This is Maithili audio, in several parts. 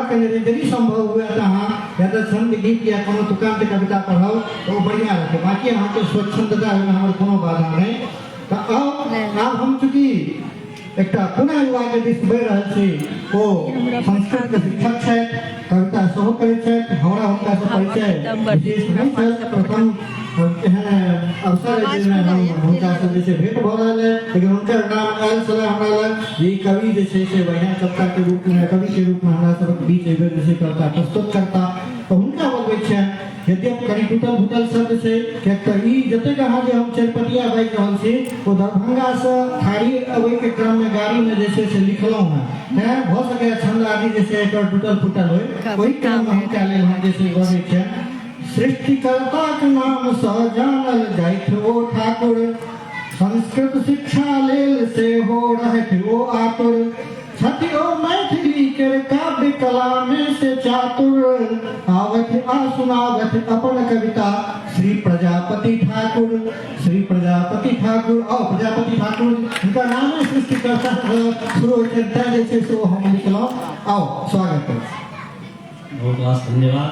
कयने रही, यदि सम्भव हुए तऽ अहाँ या तऽ छन्द गीत या कोनो तुकान्त कविता पढ़ाउ तऽ ओ बढ़िआँ रहतै। बाँकी अहाँके स्वच्छन्दता, ओहिमे हमर कोनो बाधा नहि। तऽ आउ, आब हम चूँकि एकटा पुनः युवाके दिस बढ़ि रहल छी, ओ संस्कृतके शिक्षक छथि, कविता सेहो करैत छथि। हमरा हुनकासँ परिचय विशेष नहि छल। प्रथम एहन अवसर अछि जाहिमे हम हुनकासँ जे छै भेंट भऽ रहल है, लेकिन हुनकर नाम आयल छलै हमरा लग जे ई कवि जे छै से बढ़िआँ कविताके रूपमे, कविके रूपमे हमरा सभक बीच एहि बेर जे छै कविता प्रस्तुत करता। तऽ हुनका बतबै छियनि, यद्यपि कनि टूटल फूटल शब्द छै, किएक तऽ ई जतेक अहाँ जे हम चरिपतिया बाजि रहल छी, ओ दरभंगासँ खाड़ी अबैके क्रममे गाड़ीमे जे छै से लिखलहुँ हेँ। तैँ भऽ सकैए छन्द आदि जे छै एकर टूटल फूटल होइ। ओहि क्रममे हुनका लेल हम जे छै बजै छियनि। सृष्टिकर्ताक नामसँ जानल जाइथ ओ ठाकुर, संस्कृत शिक्षा लेल सेहो रहथि ओ आतुर। छथि ओ मैथिली केर काव्य कलामे से चातुर, आवथि आ सुनावथि अपन कविता श्री प्रजापति ठाकुर, श्री प्रजापति ठाकुर। आओ प्रजापति ठाकुर, हुनका नामे सृष्टिकर्ता शुरू होइ छनि, तैँ जे छै से ओ हम लिखलहुँ। आओ, स्वागत अछि। बहुत रास धन्यवाद।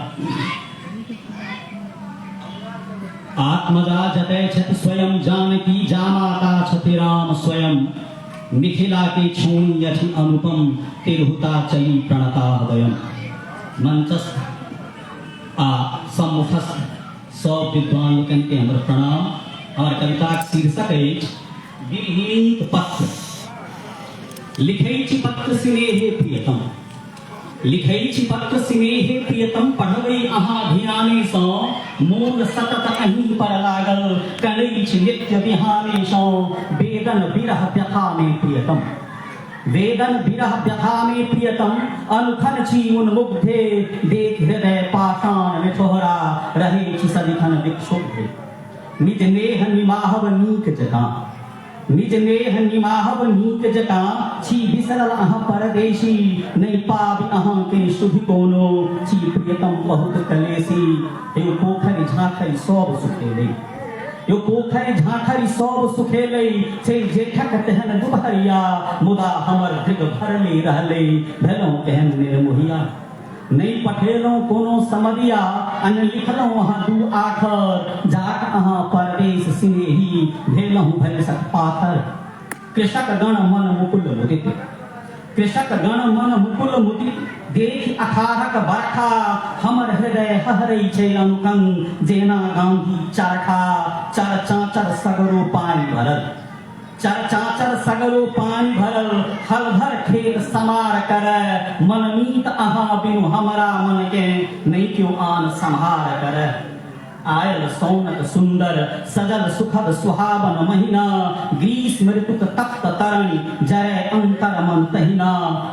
आत्मजा जतय छथि स्वयं जानकी, जामाता छथि राम स्वयं। मिथिला के छौनी अछि अनुपम, तिरहुता चली प्रणता वयम। मंचस्थ आ सम्मुखस्थ सब विद्वान लोकनि के हमर प्रणाम। हमर कविताक शीर्षक अछि विरहिणीक पत्र। लिखै छी पत्र सिनेहे प्रियतम, लिखै छी पत्र सिनेहे प्रियतम, पढ़बै अहाँ ध्याने सँ। मोन सतत अहीं पर लागल, कनै छी नित्य बिहाने सँ। वेदन विरह व्यथा मे प्रियतम, वेदन विरह व्यथा मे प्रियतम, अनुखन छी उन्मुग्धे। देख हृदय पाषाण निठोहरा, रहै छी सदिखन विक्षुब्धे। निज नेह निमाहब नीक जकाँ, निज नेह निमाहब नीक जकाँ, छी बिसरल अहाँ परदेशी। नहि पाबि अहाँके सुधि कोनो, छी प्रियतम बहुत कलेसी। यो पोखरि झाँखरि सब सुखेलै, यो पोखरि झाँखरि सब सुखेलै, छै जेठक तेहन दुपहरिया। मुदा हमर दृग भरले रहलै, भेलहुँ केहन निर्मोहिया। नहि पठेलहुँ कोनो समदिया आ ने लिखलहुँ अहाँ दू आखर। जाक अहाँ परदेश सिनेही, भेलहुँ भरिसक पाथर। कृषक गण मन मुकुल मुदित, कृषक गण मन मुकुल मुदित, देखि अखारक बरखा। हमर हृदय हहरै छै अनुकन, जेना गांधी चरखा। चर चाचर सगरो पानि भरल, चर चाचर सगरो पानि भरल, हलधर खेत समार करय। मनमीत अहाँ बिनु हमरा मन के नहि क्यो आन सम्हार करय। आयल सौनक सुंदर सजल सुखद सुहावन महीना, ग्रीष्म ऋतुक तप्त तरणी जरय अंतर मन तहिना।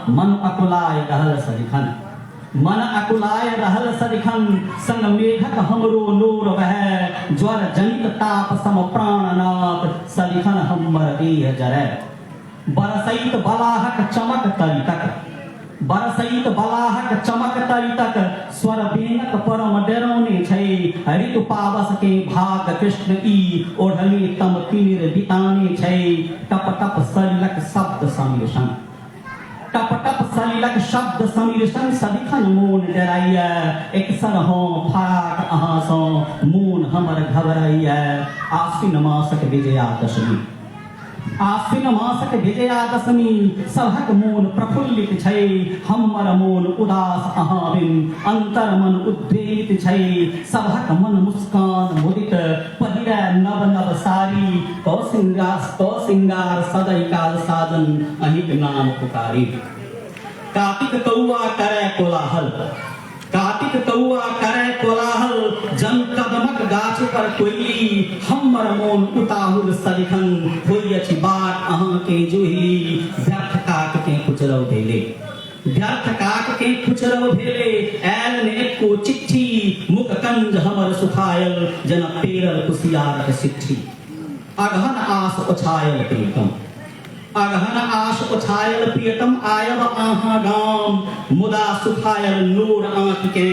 मन अकुलाय रहल सदिखन, मन अकुलाय रहल सदिखन, संग मेघक हमरो नोर बहै। ज्वर जनित ताप सम प्राणनाथ, सदिखन हमर देह जरै। बरसैत बलाहक चमक तरितक, बरसैत बलाहक चमक तरितक, स्वर बेनक परम डेरौने छै। ऋतु पावस के भाग कृष्ण ई, ओढ़ने तम तिमिर बिताने छै। टप टप सलिलक शब्द समीर, टप टप सलिलक शब्द समीर संग, सदिखन मोन डराइए। एकसर हम फराक अहाँसँ, मोन हमर घबराइए। आश्विन मासक विजयादशमी, आश्विन मासक विजयादशमी, सभक मोन प्रफुल्लित छै। हमर मोन उदास अहाँ बिन, अंतर मन उद्वेलित छै। सभक मन मुस्कान मुदित, पहिरै नव नव साड़ी। क सिंगार, क सिंगार सदै काल साजन, अहिक नाम पुकारी। कातिक कौआ करे कोलाहल, कातिक कौआ करे कोलाहल, जन कदमक गाछ पर कोइली। हमर मोन उताहुल सदिखन, होइ अछि बाट अहाँ के जोहिली। व्यर्थ काक के कुचरव भेले, व्यर्थ काक के कुचरव भेले, आयल ने एको चिट्ठी। मुख कंज हमर सुखायल, जेना पेरल कुसियारक सिट्ठी। अगहन आस ओछायल प्रियतम, अगहन आस ओछायल प्रियतम, आयब अहाँ गाम। मुदा सुखायल नोर आँखि के,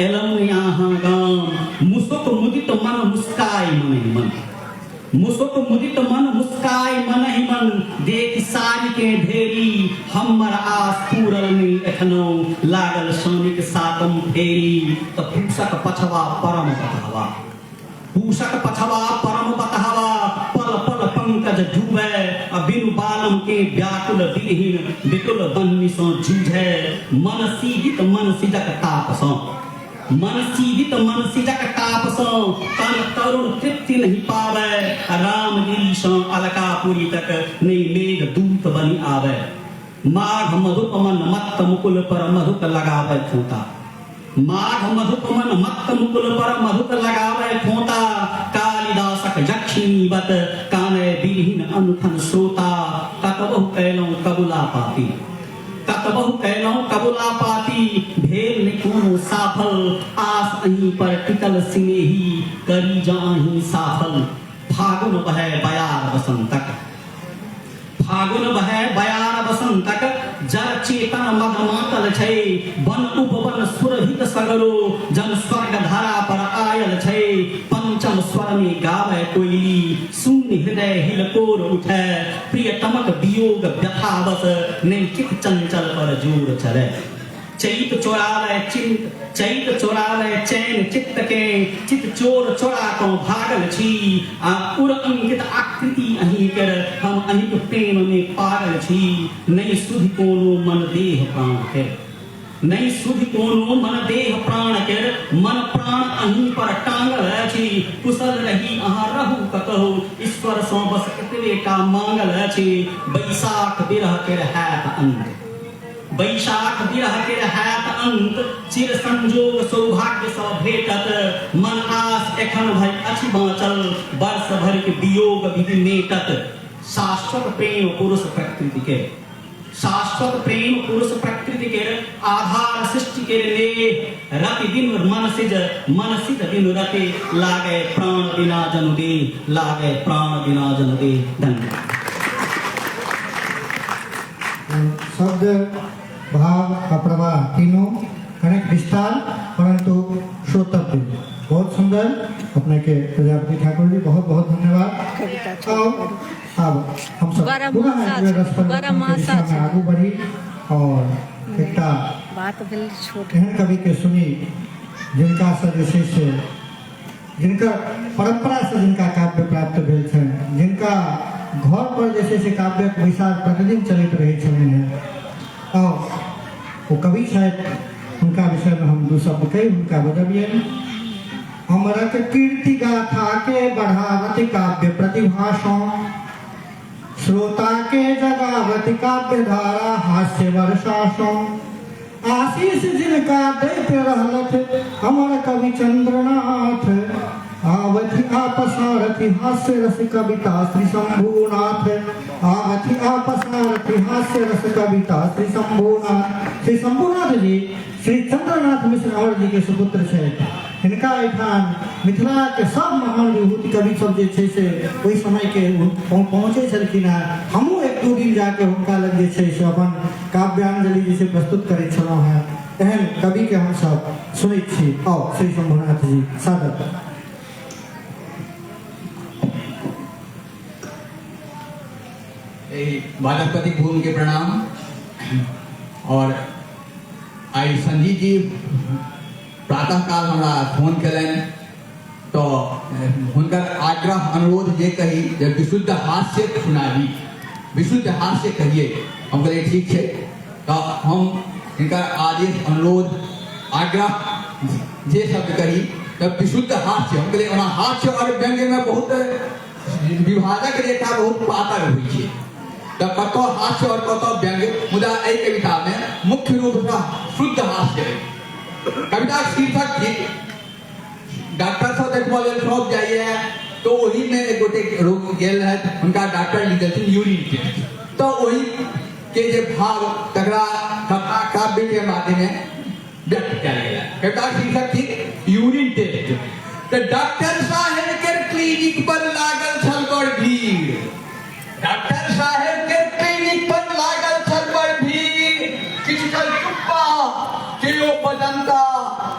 एलहुँ ने अहाँ गाम। मुसुक मुदित मन मुस्काय मनहि मन, मुसुक मुदित मन मुस्काय मनहि मन, देख सारी के ढेरी। हमर हमर आस पूरल नहि एखनो लागल शनिक सातम फेरी तऽ पूसक पछवा परम बतहवा पूसक पछवा परम बतहवा पल पल पंकज डूबे आ बिनु बालम के व्याकुल विरहीन विकुल बन्नी सँ जूझे मन सीदित मन सिजक ताप सँ मन सीदित मन सिजक ताप सँ तन तरुण तृप्ति नहीं पावे रामगिरी सँ अलकापुरी तक नहीं मेघ दूत बनि आवे माघ मधुप मन मत्त मुकुल पर मधुक लगावे खोता माघ मधुप मन मत्त मुकुल पर मधुक लगावे खोता कालिदासक यक्षिणी बत काने बिरहीन अनुखन श्रोता कतबहु कयलहुँ कबुला पाती कतबहु कयलहुँ कबुला पाती भेल नहि कोनो साफल आस अहीं पर टिकल सिनेही करी जँ अहीं साफल फागुन बहै बयार बसंतक फागुन बहै बयार बसंतक जर चेतन मदमातल छै वन उपवन सुरभित सगरो जन स्वर्ग धरा पर आयल छै पंचम स्वर में गावे कोयली शून्य हृदय हिलकोर उठे प्रियतमक वियोग व्यथावश नहीं चित चंचल पर जोर चले चैत चोरावे चिंत चैत चोरावे चैन चित्त के चित चोर चोरा को भागल छी आ उर अंकित आकृति अहीं कर हम अहिक प्रेम में पागल छी नहीं सुधि कोनो मन देह प्राण के नहीं सुधि कोनो मन देह प्राण के मन प्राण अहीं पर टांगल अछि कुशल रही अहाँ रहू कतहु ईश्वर सँ बस एतबे टा मांगल अछि बैसाख विरह केर हैत अंत बैशाख विरह केर हैत अंत चिर संजोग सौभाग्य सँ भेटत मन आस एखन भरि अछि बाँचल वर्ष भरिक वियोग विधि मेटत शाश्वत प्रेम पुरुष प्रकृति के शाश्वत प्रेम पुरुष प्रकृति के आधार सृष्टि के नेह रति बिनु मन सिज मन सिज बिनु रति लागे प्राण बिना जनु दे लागे प्राण बिना जनु दे। धन्यवाद। शब्द भाव आ प्रवाह तीनों कनेक विस्तार परंतु श्रोतव्य। बहुत सुंदर अपने के प्रजापति ठाकुर जी, बहुत बहुत धन्यवाद। और अब हम सब पुनः एक बेर रस परिवर्तन के दिशा में आगू बढ़ी और एकटा बात भेल छोट एहन कवि के सुनी जिनका से जे छै से जिनका परंपरा से जिनका काव्य प्राप्त भेल छनि, जिनका घर पर जे छै से काव्यक बैसार प्रतिदिन चलैत रहै छलनि हेँ, और ओ कवि छथि, हुनका विषयमे हम दू शब्द कहि हुनका बजबियनि। अमरक कीर्ति गाथा के बढ़ावत काव्य प्रतिभाषा, श्रोता के जगावत काव्य धारा हास्य वर्षा सौ, आशीष जिनका दैत रहलथि अमर कवि चंद्रनाथ, आवथि आपसारथि हास्य रस कविता श्री शंभुनाथ, आवथि आपसारथि हास्य रस कविता श्री शंभुनाथ। श्री शंभुनाथ जी श्री चंद्रनाथ मिश्र अमर जी के सुपुत्र छथि। हिनका एहिठाम मिथिला के सब महान विभूति कवि सब जे छै से ओहि समय के पहुँचै छलखिन हेँ। हमहूँ एक दू दिन जाके हुनका लग जे छै से अपन काव्यांजलि जे छै प्रस्तुत करै छलहुँ हेँ। एहन कवि के हमसब सुनैत छी। आउ श्री शंभुनाथ जी सादर। एहि वाचस्पतिक भूमि के प्रणाम। और आई संजीव जी प्रातः काल हमरा फोन केलनि तो हुनकर आग्रह अनुरोध जे कही जे विशुद्ध हास्य सुनाबी, विशुद्ध हास्य कहिए। हम कहलिए ठीक छै। तो हम हिनकर आदेश अनुरोध आग्रह जे शब्द कही तो विशुद्ध हास्य। हम कहलिए ओना हास्य और व्यंग्य में बहुत विभाजक रेखा बहुत पातर होइ छै, तो कतौ हास्य और कतौ व्यंग्य, मुदा एहि कविता में मुख्य रूप से शुद्ध हास्य है। कविता शीर्षक थिक डॉक्टर सब देखबऽ लेल सब जाइए तो ओही में एक गोटे रोग गेल रहथि, हुनका डॉक्टर लिख देलथिन यूरिन टेस्ट, तो ओही के जे भाव तकरा कथा काव्य के माध्यम व्यक्त कयल गेल। कविता शीर्षक थिक यूरिन टेस्ट। तो डॉक्टर साहेब के क्लिनिक पर लागल छल बड़ भीड़, डॉक्टर साहेब के क्लिनिक पर लागल छल बड़ भीड़, किछु छल चुप्पा केओ बजंता,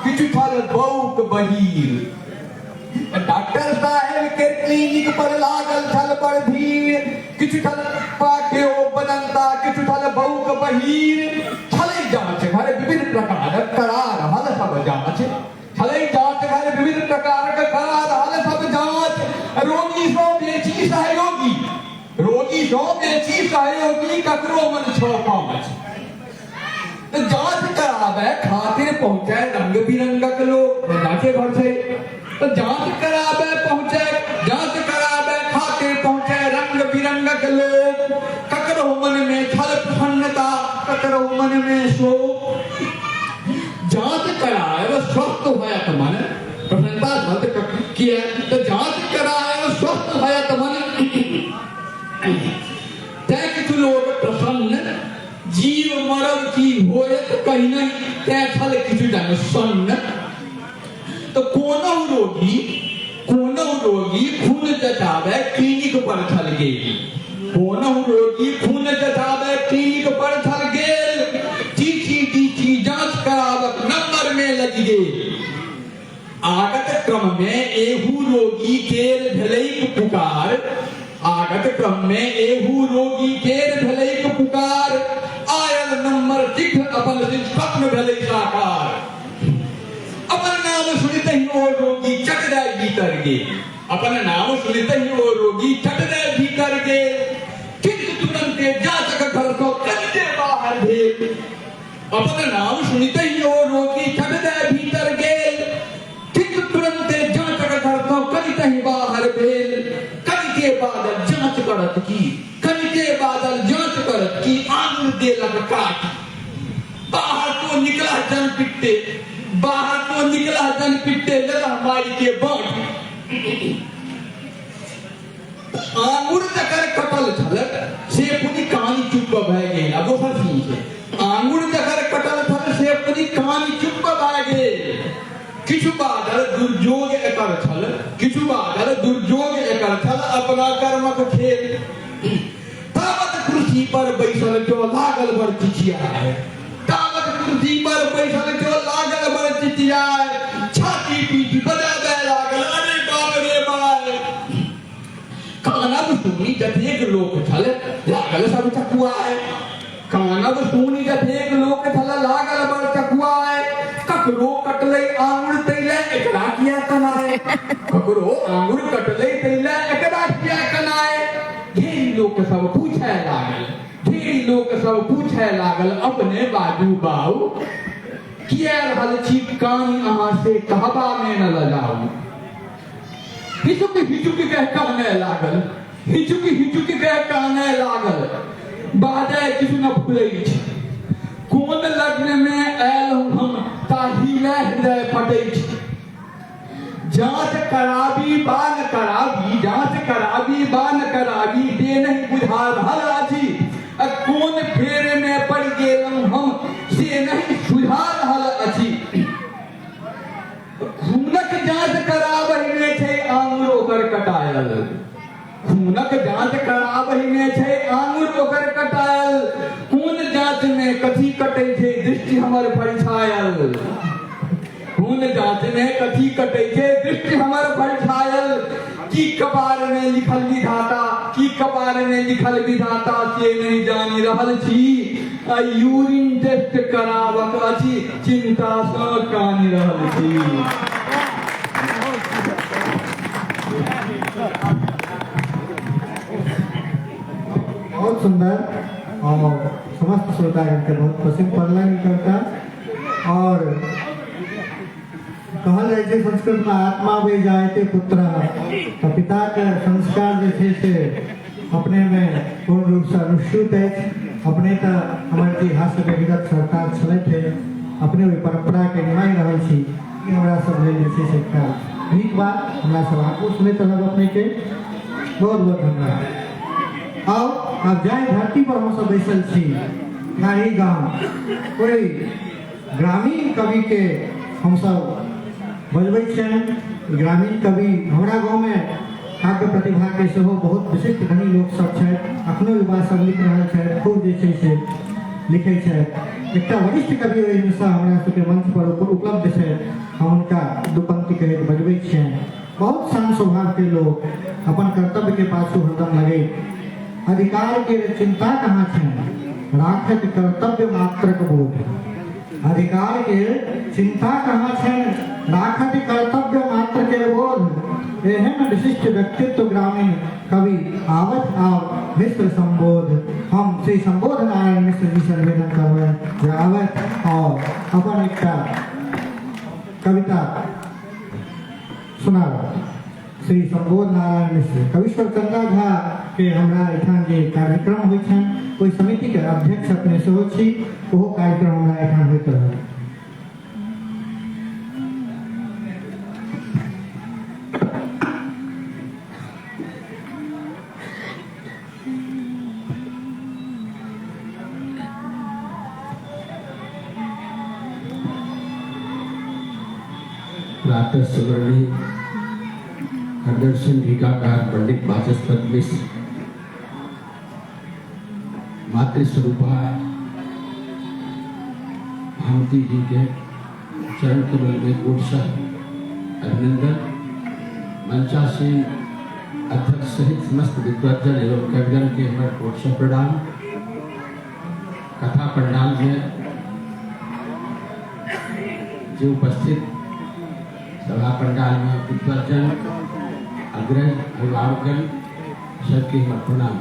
किछु छल बौक बहीर। डॉक्टर साहेब के क्लिनिक पर लागल छल बड़ भीड़, किछु छल चुप्पा केओ बजंता, किछु छल बौक बहीर। शरीर। छलै जाँच घर विभिन्न प्रकारक करा रहल सब जाँच, छलै जाँच घर विभिन्न प्रकारक करा रहल सब जाँच। रोगी सँ बेसी सहयोगी, रोगी सँ बेसी सहयोगी ककरो मन छौ पाँच। तऽ जाँच कराबै खातिर पहुँचे रंग बिरंगक लोक, जाँचे घर छै तऽ जाँच कराबै पहुँचे, जाँच कराबै खातिर पहुँचे रंग बिरंगक लोक। ककरो मन में छल प्रसन्नता, ककरो मन में शोक। जाँच करायब स्वस्थ होयत मन, प्रसन्नता छल तऽ किया तऽ जाँच करायब स्वस्थ होयत मन। तैं किछु लोक प्रसन्न, जीव मरब की होयत कहि नहि, तैं छल किछु जन सन्न। तऽ कोनो रोगी, कोनो रोगी खून जचाबै क्लिनिक पर छल गेल, कोनो रोगी खून जचाबै क्लिनिक पर छल गेल। टीटी टीटी जांच कराबक नंबर में लगि गेल। आगत क्रम में एहू रोगी केर भेलैक पुकार, आगत क्रम में एहू रोगी केर भेलैक पुकार। आयल नंबर शीघ्र अपन स्वप्न भेलै साकार। अपन नाम सुनिते ही ओ रोगी चट दए भीतर गेल, अपन नाम सुनिते ही ओ रोगी चट दए भीतर गेल। किंतु तुरंते जांचक घर सँ कनिते बाहर भेल। अपन नाम सुनिते ही ओ रोगी चट दए भीतर गेल, किंतु तुरंते जांचक घर सँ कनिते ही बाहर भेल। कनिके बादल जांच करत की, कनिके बादल जांच करत की, आंगुर देलक काट। बाहर तो निकला जन पिट्टे, बाहर तो निकला जन पिट्टे, लगा माई के बांट। आंगुर जकर कटल छल से पुनि कानी चुप भए गेल। आ दोसर सीन छै, आंगुर जकर कटल छल से पुनि कानी चुप भए गेल। किछु बादल दुर्योग एकर छल, किछु बादल दुर्योग एकर छल अपना कर्मक खेल। तावत कुर्सी पर बैसल जो लागल बड़ चिचियाए, तावत कुर्सी पर बैसल जो लागल बड़ चिचियाए। छाती पीट बजाबे लागल, अरे बाप रे बाय। कानब सुनी जतेक लोक छल लागल सब चकुआए, कानब सुनी जतेक लोक छल लागल बड़ चकुआए। ककरो कटलै आंगुर तैले एकरा किया कनाए, ककरो आंगुर कटलै तैले एकरा किया कनाए। ढेरी लोक सब पूछे लागल, ढेरी लोक सब पूछे लागल अपने बाजू बाऊ, किया रहल छी कानी अहाँ से कहबा में न लजाऊ। हिचुक हिचुक के कहने लागल, हिचुक हिचुक के कहने लागल, बाजै किछु न फुलै छै। कोन लग्न में आयल हम ताही ले हृदय फटै छै। जांच कराबी बा न कराबी, जांच कराबी बा न कराबी, से नहीं बुझा रहल अछि। आ कोन फेर में पड़ि गेलहुँ हम से नहीं सुझा रहल अछि। खूनक जांच कराबही में छै आंगुर ओकर कटायल, खूनक जांच कराबही में छै आंगुर ओकर कटायल। कोन जांच में कथी कटै छै दृष्टि हमर फरिछायल, खून जांच में कथी कटै छै दृष्टि हमर फरिछायल। की कपार में लिखल विधाता, की कपार में लिखल विधाता से नहीं जानि रहल छी। आ यूरिन टेस्ट कराबक अछि चिंता सँ कानि रहल छी। बहुत सुंदर और समस्त श्रोतागण के बहुत पसंद पड़लनि ई कविता। और कहल जाइ छै संस्कृत में आत्मा वै जायते पुत्र, तऽ पिता के संस्कार जे छै से अपने में पूर्ण रूप से अनुसूत अछि। अपने तऽ हमर जी हास्य व्यक्तिगत सरकार छलथि हे, अपने ओहि परंपरा के निभाहि रहल छी। ई हमरा सब लेल जे छै से एकटा नीक बात। हमरा सब आगू सुनैत रहब अपने के। बहुत बहुत धन्यवाद। आउ आब जाहि धरती पर हमसब बैसल छी ठाढ़ी गाँव, ओहि ग्रामीण कवि के हमसब बजबै छियनि। ग्रामीण कवि हमरा गाँवमे काव्य प्रतिभा के सेहो बहुत विशिष्ट धनी लोक सब छथि, अखनो युवा सब लिख रहल छथि, खूब जे छै से लिखै छथि। एकटा वरिष्ठ कवि ओहिमेसँ हमरा सबके मंच पर उपलब्ध छथि, हम हुनका दू पंक्ति कहैत बजबै छियनि। बहुत शांत स्वभाव के लोग, अपन कर्तव्य के पाछू हरदम लगैत, अधिकार के चिंता कहाँ छनि, राखैत कर्तव्य मात्रक बोध। अधिकार के चिंता कहाँ छनि, राखत कर्तव्य मात्र के बोध। एहन विशिष्ट व्यक्तित्व ग्रामीण कवि आवत आव मिश्र संबोध। हम श्री संबोध नारायण मिश्र जी से निवेदन करबै जे आवत और अपन एकटा कविता सुनाबत। श्री संबोध नारायण मिश्र कविश्वर चंदा झा के हमरा एहिठाम जे कार्यक्रम होइ छनि ओहि समिति के अध्यक्ष अपने सेहो छी, ओहो कार्यक्रम हमरा एहिठाम होइत रहल। प्रातः स्मरणीय हरदर्शन टीकाकार पंडित वाचस्पति मिश्र, मातृस्वरूपा भामती जी के चरण कमल में कोटशः अभिनंदन। मंचासीन अध्यक्ष सहित समस्त विद्वज्जन एवं कविजन के हमारे कोटशः प्रणाम। कथा पंडाल में जो उपस्थित सभा पंडाल में विद्वज्जन, अग्रज, अभिभावकगण सबके हमर प्रणाम।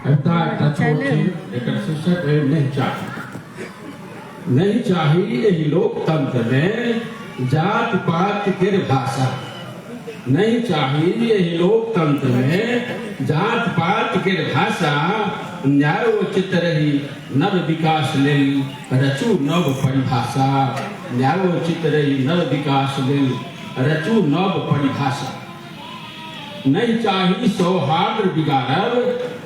कविता एकटा छोट छै, एकर शीर्षक है नहीं चाही। नहीं चाही एहि लोकतंत्र में जात पात केर भाषा। नहीं चाही एहि लोकतंत्र में जात पात केर भाषा। न्यायोचित रही नव विकास लेल रचू नव परिभाषा। न्यायोचित रही नव विकास लेल रचू नव परिभाषा। नहीं चाही सौहार्द बिगाड़ब,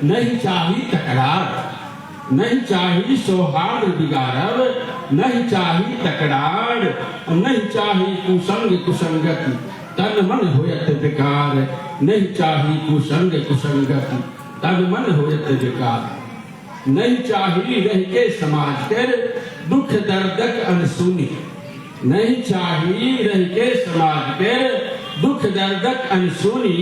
नहीं चाही तकरार। नहीं चाही सौहार्द बिगाड़ब, नहीं चाही तकरार। नहीं चाही कुसंग कुसंगति तन मन होयत बेकार। नहीं चाही कुसंग कुसंगति तन मन होयत बेकार। नहीं चाही रह के समाज कर दुख दर्दक अनसुनी। नहीं चाही रह के समाज कर दुख दर्दक अनसुनी।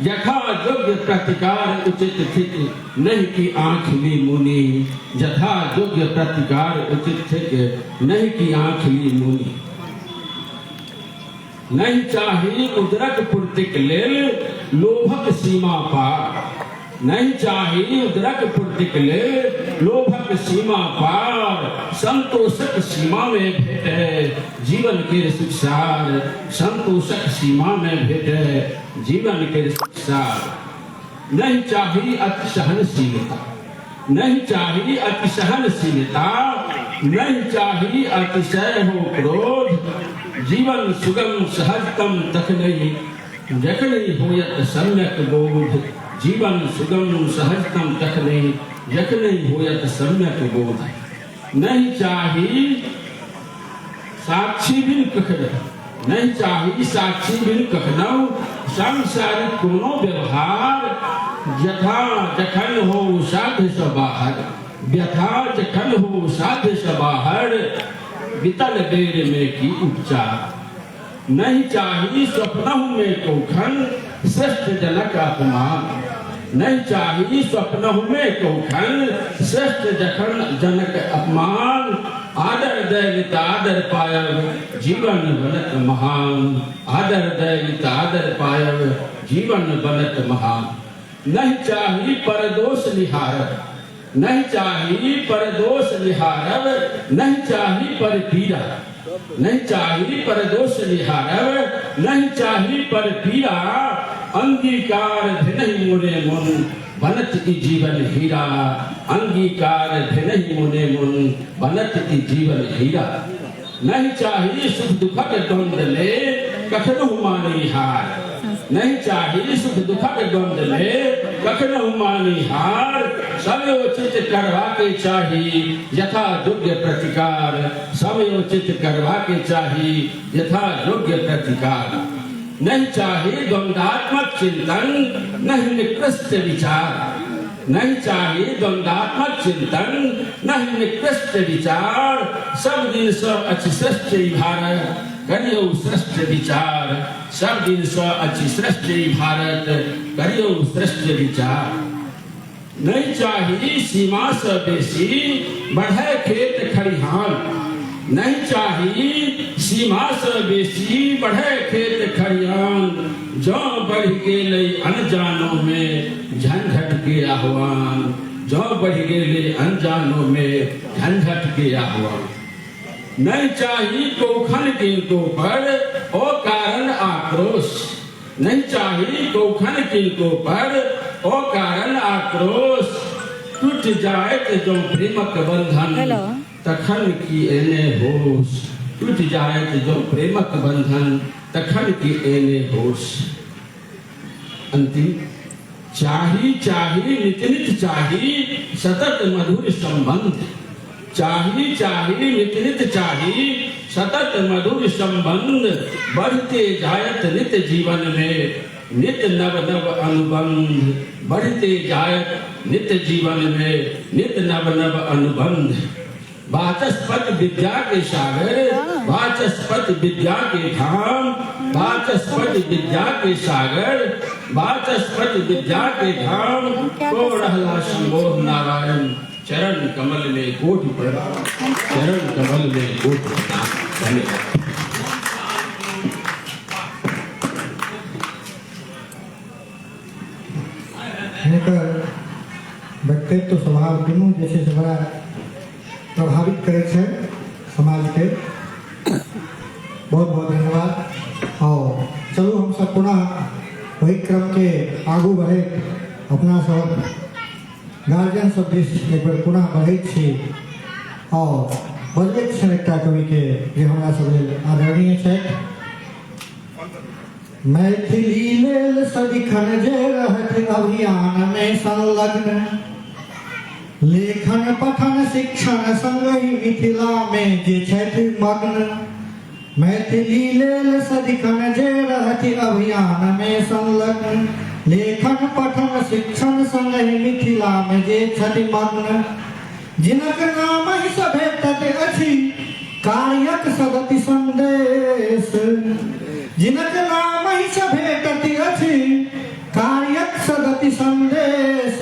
यथा योग्य प्रतिकार उचित थिक नहीं की आंख ली मुनि। यथा योग्य प्रतिकार उचित थिक नहीं की आंख ली मुनि। नहीं चाही उदरक पूर्तिक लेल लोभक सीमा पार। नहीं चाही उदरक पूर्तिक लेल लोभक सीमा पार। संतोषक सीमा में भेटे जीवन के सुखसार। संतोषक सीमा में भेटे जीवन के सुखसार। नहीं चाही अति सहनशीलता। नहीं चाही अति सहनशीलता। नहीं चाही अतिशय हो क्रोध। जीवन सुगम सहजतम तखनहि जखनहि होयत सम्यक बोध। जीवन सुगम सहजतम तखनहि जखनहि होयत सम्यक बोध। नहीं चाही साक्षी बिन कखनहु। नहीं चाही साक्षी बिन कखनहु सांसारिक कोनो व्यवहार। यथा जखन हो साध्य से बाहर। व्यथा जखन हो साध्य से बाहर। बितल बेर में की उपचार। नहीं चाही स्वप्नहु में कौखन श्रेष्ठ जनक अपमान। नहीं चाही स्वप्नहु में कौखन श्रेष्ठ जखन जनक अपमान। आदर दैनित आदर पायब जीवन बनत महान। आदर दैनित आदर पायब जीवन बनत महान। नहीं चाही परदोष निहारब। नहीं चाही परदोष निहारब। नहीं चाही पर पीड़ा। नहीं चाही परदोष निहारब। नहीं चाही पर पीड़ा। अंगीकार भेनहि मोने मन बनत ई जीवन हीरा। अंगीकार भेनहि मोने मन बनत ई जीवन हीरा। नहीं चाही सुख दुखक द्वंद में कखनहु मानी हार। नहीं चाही सुख दुखक द्वंद में कखनहु मानी हार। समयोचित करवा के चाही यथा योग्य प्रतिकार। समयोचित करवा के चाही यथा योग्य प्रतिकार। नहीं चाही द्वंद्वात्मक चिंतन नहीं निकृष्ट विचार। नहीं चाही द्वंद्वात्मक चिंतन नहीं निकृष्ट विचार। सब दिन सँ अछि श्रेष्ठ ई भारत करियौ श्रेष्ठ विचार। सब दिन सँ अछि श्रेष्ठ ई भारत करियौ श्रेष्ठ विचार। नहि चाही सीमा से बेसी बढ़े खेत खरिहान, नहीं चाही सीमा से बेसी बढ़े खेत खरिहान, जँ बढ़ि गेलै अनजानों में झंझट के आह्वान, जँ बढ़ि गेलै अनजानों में झंझट के आह्वान। नहीं चाही कौखन किनको पर ओ कारण आक्रोश, नहीं चाही कौखन किनको पर ओ कारण आक्रोश, टूट जायत जो प्रेमक बंधन तखन की एने होश, टूट जायत जो प्रेमक बंधन तखन की एने होश। अंतिम, चाही चाही नित नित चाही सतत मधुर संबंध, चाही चाही नित नित चाही सतत मधुर संबंध, बढ़ते जायत नित जीवन में नित नव नव अनुबंध, बढ़ते जायत नित जीवन में नित नव नव अनुबंध। वाचस्पति विद्या के सागर, वाचस्पति विद्या के धाम, वाचस्पति विद्या के सागर, वाचस्पति विद्या के धाम, को रहला शंभो नारायण, चरण कमल में कोटि प्रणाम, चरण कमल में कोटि प्रणाम। धन्यवाद। हिनकर व्यक्तित्व स्वभाव दुनू जे छै से बड़ा प्रभावित करै छै समाजके। बहुत बहुत धन्यवाद। और चलू हमसब पुनः ओहि क्रमके आगू बढ़ैत अपना सब गार्जियन सब दिस एक बेर पुनः बढ़ैत छी और बजबैत छियनि एकटा कविके जे हमरा सब लेल आदरणीय छथि। मैथिली लेल सदिखन जे रहथि अभियान में संलग्न, लेखन पठन शिक्षण संगहि मिथिला में जे छथि मग्न, मैथिली लेल सदिखन जे रहथि अभियान में संलग्न, लेखन पठन शिक्षण संगहि मिथिला में जे छथि मग्न, जिनक नाम ही सभेटत अछि कार्यक सदति संदेश, जिनक नाम ही सभेटत अछि कार्यक सदति संदेश,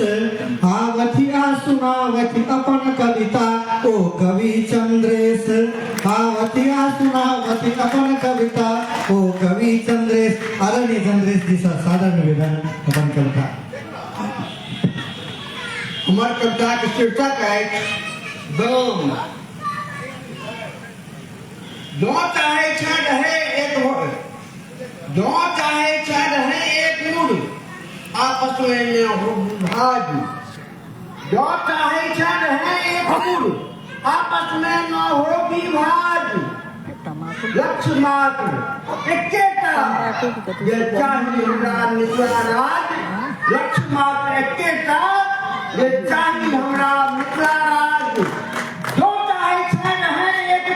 आवथि आ सुनावथि अपन कविता ओ कवि चंद्रेश, आवथि आ सुनावथि अपन कविता ओ कवि चंद्रेश। आदरणीय चंद्रेश जी सर सादर निवेदन अपन कविता। हमर कविताक शीर्षक अछि गाम। जँ चाहै छें रहै एक जँ चाहै छें रहै एक मुड़ आपसमे ने हो विभाज, जँ चाहै छें रहै एक मुड़ आपसमे न हो विभाज, लक्ष्य मात्र एकेटा जे चाही हमरा मिथिला राज, लक्ष्य मात्र एकेटा जे चाही हमरा मिथिला राज, जो चाहै छै रहै एक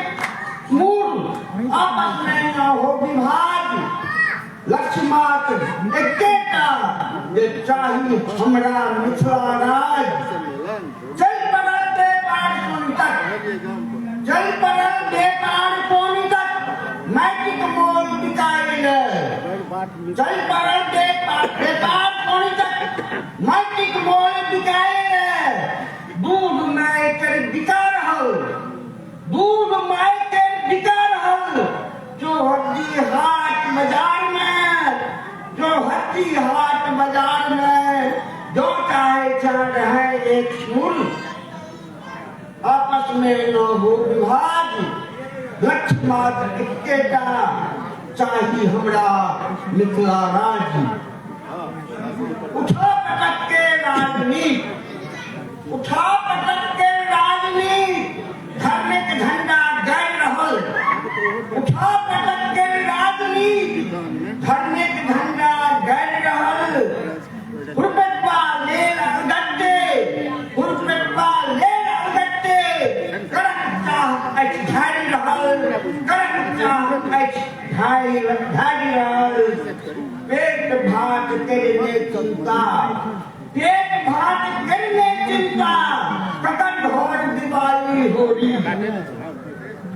मूल आपसमे न हो विभाज, लक्ष्य मात्र एकेटा जे चाही हमरा मिथिला राज। चल पड़ल बेपार तक, चल पड़ल बेपार कोन तक, मैट्रिक मोल बिकायल, चल पड़ल बेपार कोन तक, मैट्रिक मोल बिकायल, दूध माय कर बिका रहल, दूध माय कर बिका रहल, जो हड्डी हाट बाजार में, जो हड्डी हाट बाजार में, जो चाहे चाह रहे एक सुर, आपस में न हो विवाद, लक्ष्य मात्र एकेटा चाही हमरा मिथिला राज्य। उठा पटक के राजनीति, उठा पटक के राजनीति, धर्म के झंडा गाड़ि रहल, उठा पटक के राजनीति, धर्म के झंडा गाड़ि रहल, हुरपेटवा लेल अलगट्टे, हुरपेटवा लेल अलगट्टे, करक चाह अछि ढारि रहल, करक चाह अछि ढारि ढारि रहल, पेट भात करने चिंता, पेट भात करने चिंता, ककर घर दिवाली होली,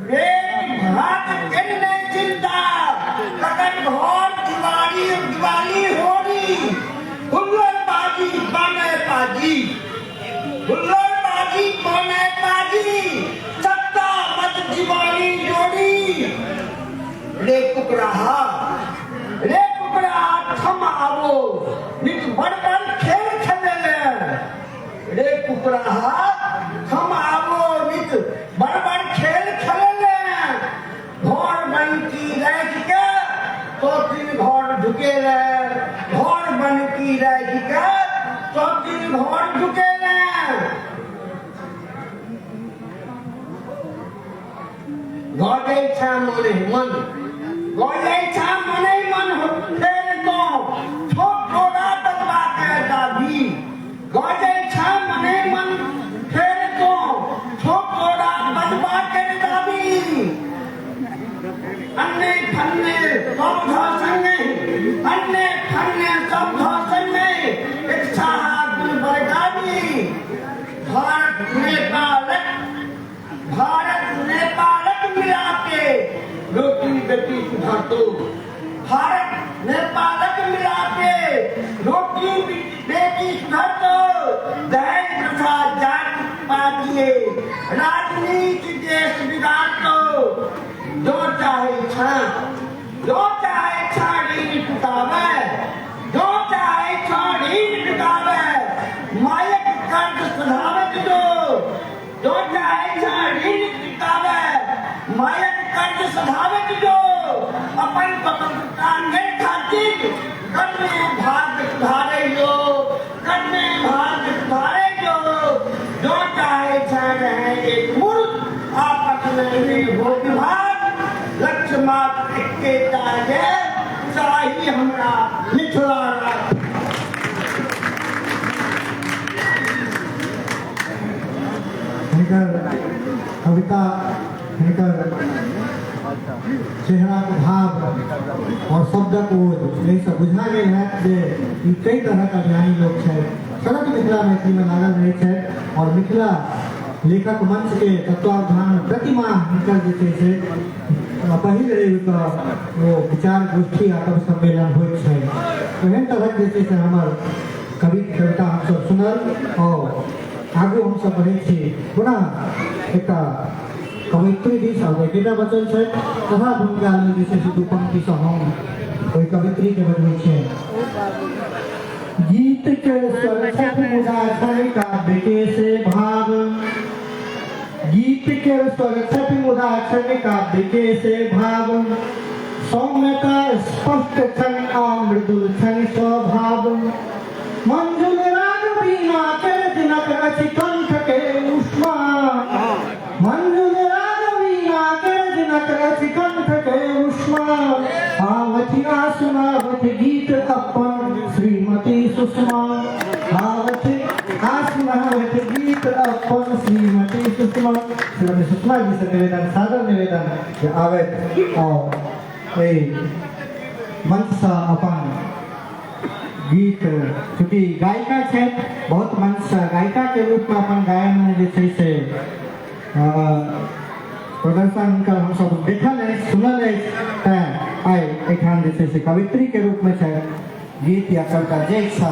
पेट भात करने चिंता, ककर घर दिवाली दिवाली होली, हुल्लड़बाजी बाने पाजी, कहा हम आबो नित बड़ बड़ खेल खेलले घर बनकी राखि के सब दिन घर ढुकेले घर बनकी राखि के सब दिन घर ढुकेले गजै छा मने मन गजै छा मने मन फेर तो छोट छोड़ा बदबा के दादी गजै छा मने मन फेर तो छोट छोड़ा बदबा के दादी अन्ने फन्ने सब घ संगे अन्ने फन्ने सब घ संगे इच्छा गुण बरगावी भारत नेपालक भारत नेपालक मिला के रोटी बेटी सुधरतो भारत नेपालक मिला के रोटी बेटी सुधरतो दहेज प्रथा जात पातिए राजनीति देश बिगाड़तो जो चाहे छा जो चाहे छा ऋण चुकावे जो चाहे छा ऋण चुकावे मायक कर्ज सुधावे जो जो चाहे छा ऋण चुकावे मायक कर्ज सुधावे जो अपन स्वतंत्रता के खातिर कर्मे भाग्य सुधारे जो कर्मे भाग्य सुधारे जो जो चाहे छा रहे एक मूर्ख आपस में भी हो विभाग लक्ष्य मात्र एकेटा जे चाही हमरा मिथिला राज्य। हिनकर कविता, हिनकर चेहराक भाव और शब्दक ओज एहिसँ बुझा गेल है जे ई कई तरहक अभियानी लोक छथि, सतत मिथिला मैथिलीमे लागल रहै छथि और मिथिला लेखक मंच के तत्वावधान में प्रतिमाह हिनकर जे छै से पहिल रवि के ओ विचार गोष्ठी आ कवि सम्मेलन होइत छै। एहन तरहक जे छै से हमर कवि कविता हमसब सुनल और आगू हमसब बढ़ै छी। पुनः एकटा कवयित्री दिस आब एकेटा बचल छै तथा भूमिका लेल जे छै से दू पंक्तिसँ हम ओहि कवयित्रीके बजबै छियै। गीत के स्वर छथि मुदा छै काव्य के से भाव, गीत के स्वर छथि मुदा छै काव्य के से भाव, सौम्यता स्पष्ट छनि आ मृदुल छनि स्वभाव, मंजुल राग बीना के जनक अछि कंठ के उष्मा, मंजुल राग बीना के जनक अछि कंठ के उष्मा, आवथि आ सुनावथि गीत अपन श्रीमती सुषमा, आवथि आ सुनावथि गीत अपन श्रीमती सुषमा। श्रीमती सुषमा जी से निवेदन, सादर निवेदन जे आबथि और एहि मंचसँ अपन गीत, चूँकि गायिका छथि, बहुत मंचसँ गायिका के रूप में अपन गायन में जे छै से प्रदर्शन हुनकर हमसब देखल अछि, सुनल अछि, तैँ आइ एहिठाम जे छै से कवित्री के रूप में छै गीत या कविता जे इच्छा।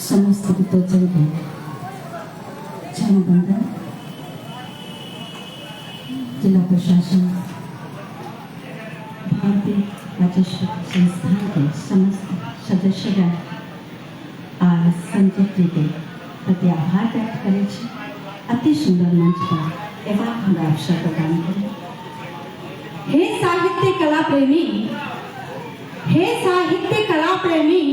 समस्त विद्वजन के चरण जिला प्रशासन, भारतीय राजस्व संस्थान के समस्त सदस्यगण आ संजय जी के प्रति आभार व्यक्त करै छी। अति सुंदर मंच पर एबाक हमरा अवसर प्रदान करी। हे साहित्य कला प्रेमी, हे साहित्य कला प्रेमी,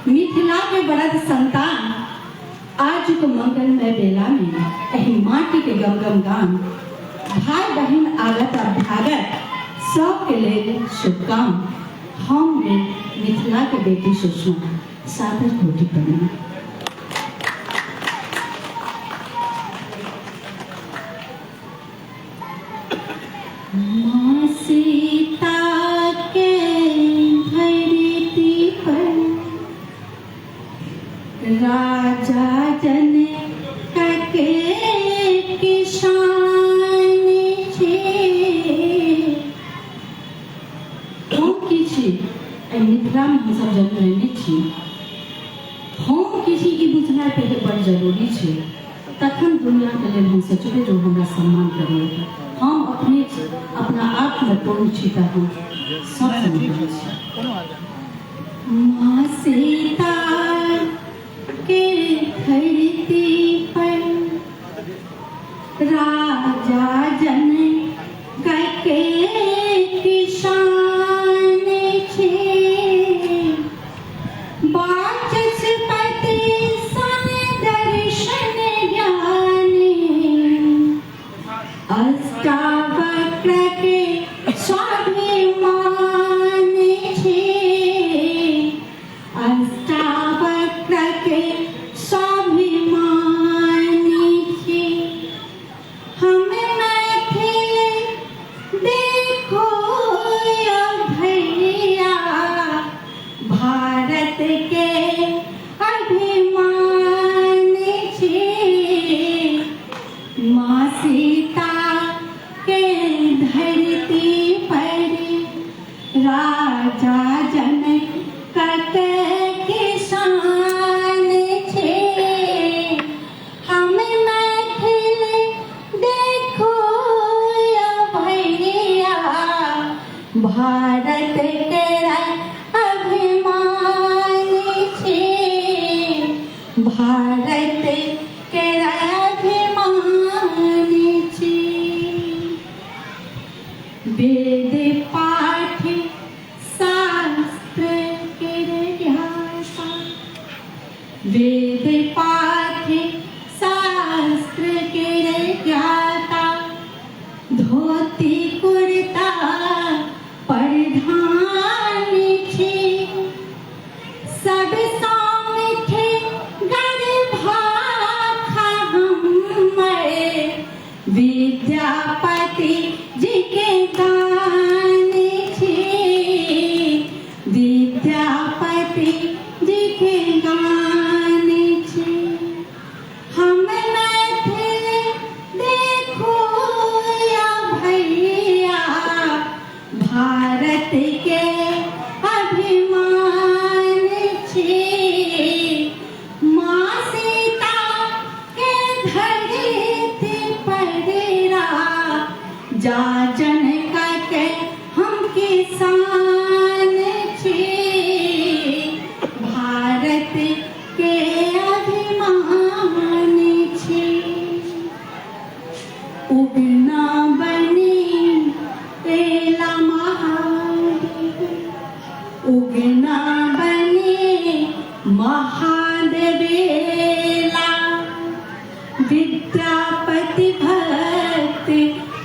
मिथिला के बड़द संतान, आज को मंगलमय बेला में एहि माटी के गम गम गान, भाई बहन आगत अभ्यागत सबके लेल शुभकाम। हम मिथिला के बेटी सुषमा सादर कोटि प्रणाम। माँ सीता के धरती पर राजा जनक के किसान छे। हम की छी एहि मिथिला में हमसब जन्म लेने छी, हम की छी ई बुझनाइ पहिले बड़ जरूरी छै। तखन दुनियाके लेल हम सोचबै जे ओ हमरा सम्मान करैए। हम अपने अपना आपमे पूर्ण छी तऽ हम सबसँ महान छी। माँ सीता के धरती पर राजा जनक के किसान छे, वाचस्पति सन दर्शन ज्ञानी, अष्टावक्र के स्वाभिमान छे, अष्टावक्र के स्वाभिमान छे। हम मैथिल देखो या भैया, भारत के अभिमान छे। माँ सीता के धरती पर राजा जनक के किसान छे। हम मैथिल देखो या भैया, भारत के अभिमान छे, भारत के अभिमान छे। वेद पाठ शास्त्र के ज्ञाता, वेद पाठ शास्त्र के ज्ञाता, धोती कुर्ता प्रधान छे। सब सामिठे गर्भाखा हमर, विद्यापति जी के दान छे, विद्यापति जी के दान छे। हम मैथिल देखो या भैया, भारत के अभिमान छे। माँ सीता के धरती पर राजा जनक के हम किसान छे, भारत के अभिमान छे। उगना बनी एला महादेव, उगना बने महादेवेला, विद्यापति भक्त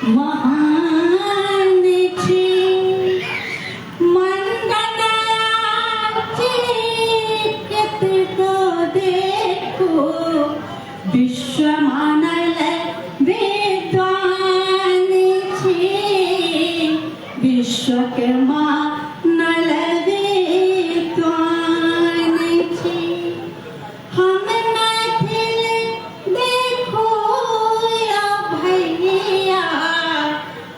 महान छे। मंडन को देखो, विश्व मानल विद्वान छे, विश्व के मानल विद्वान छे। हम मैथिल देखो या भैया,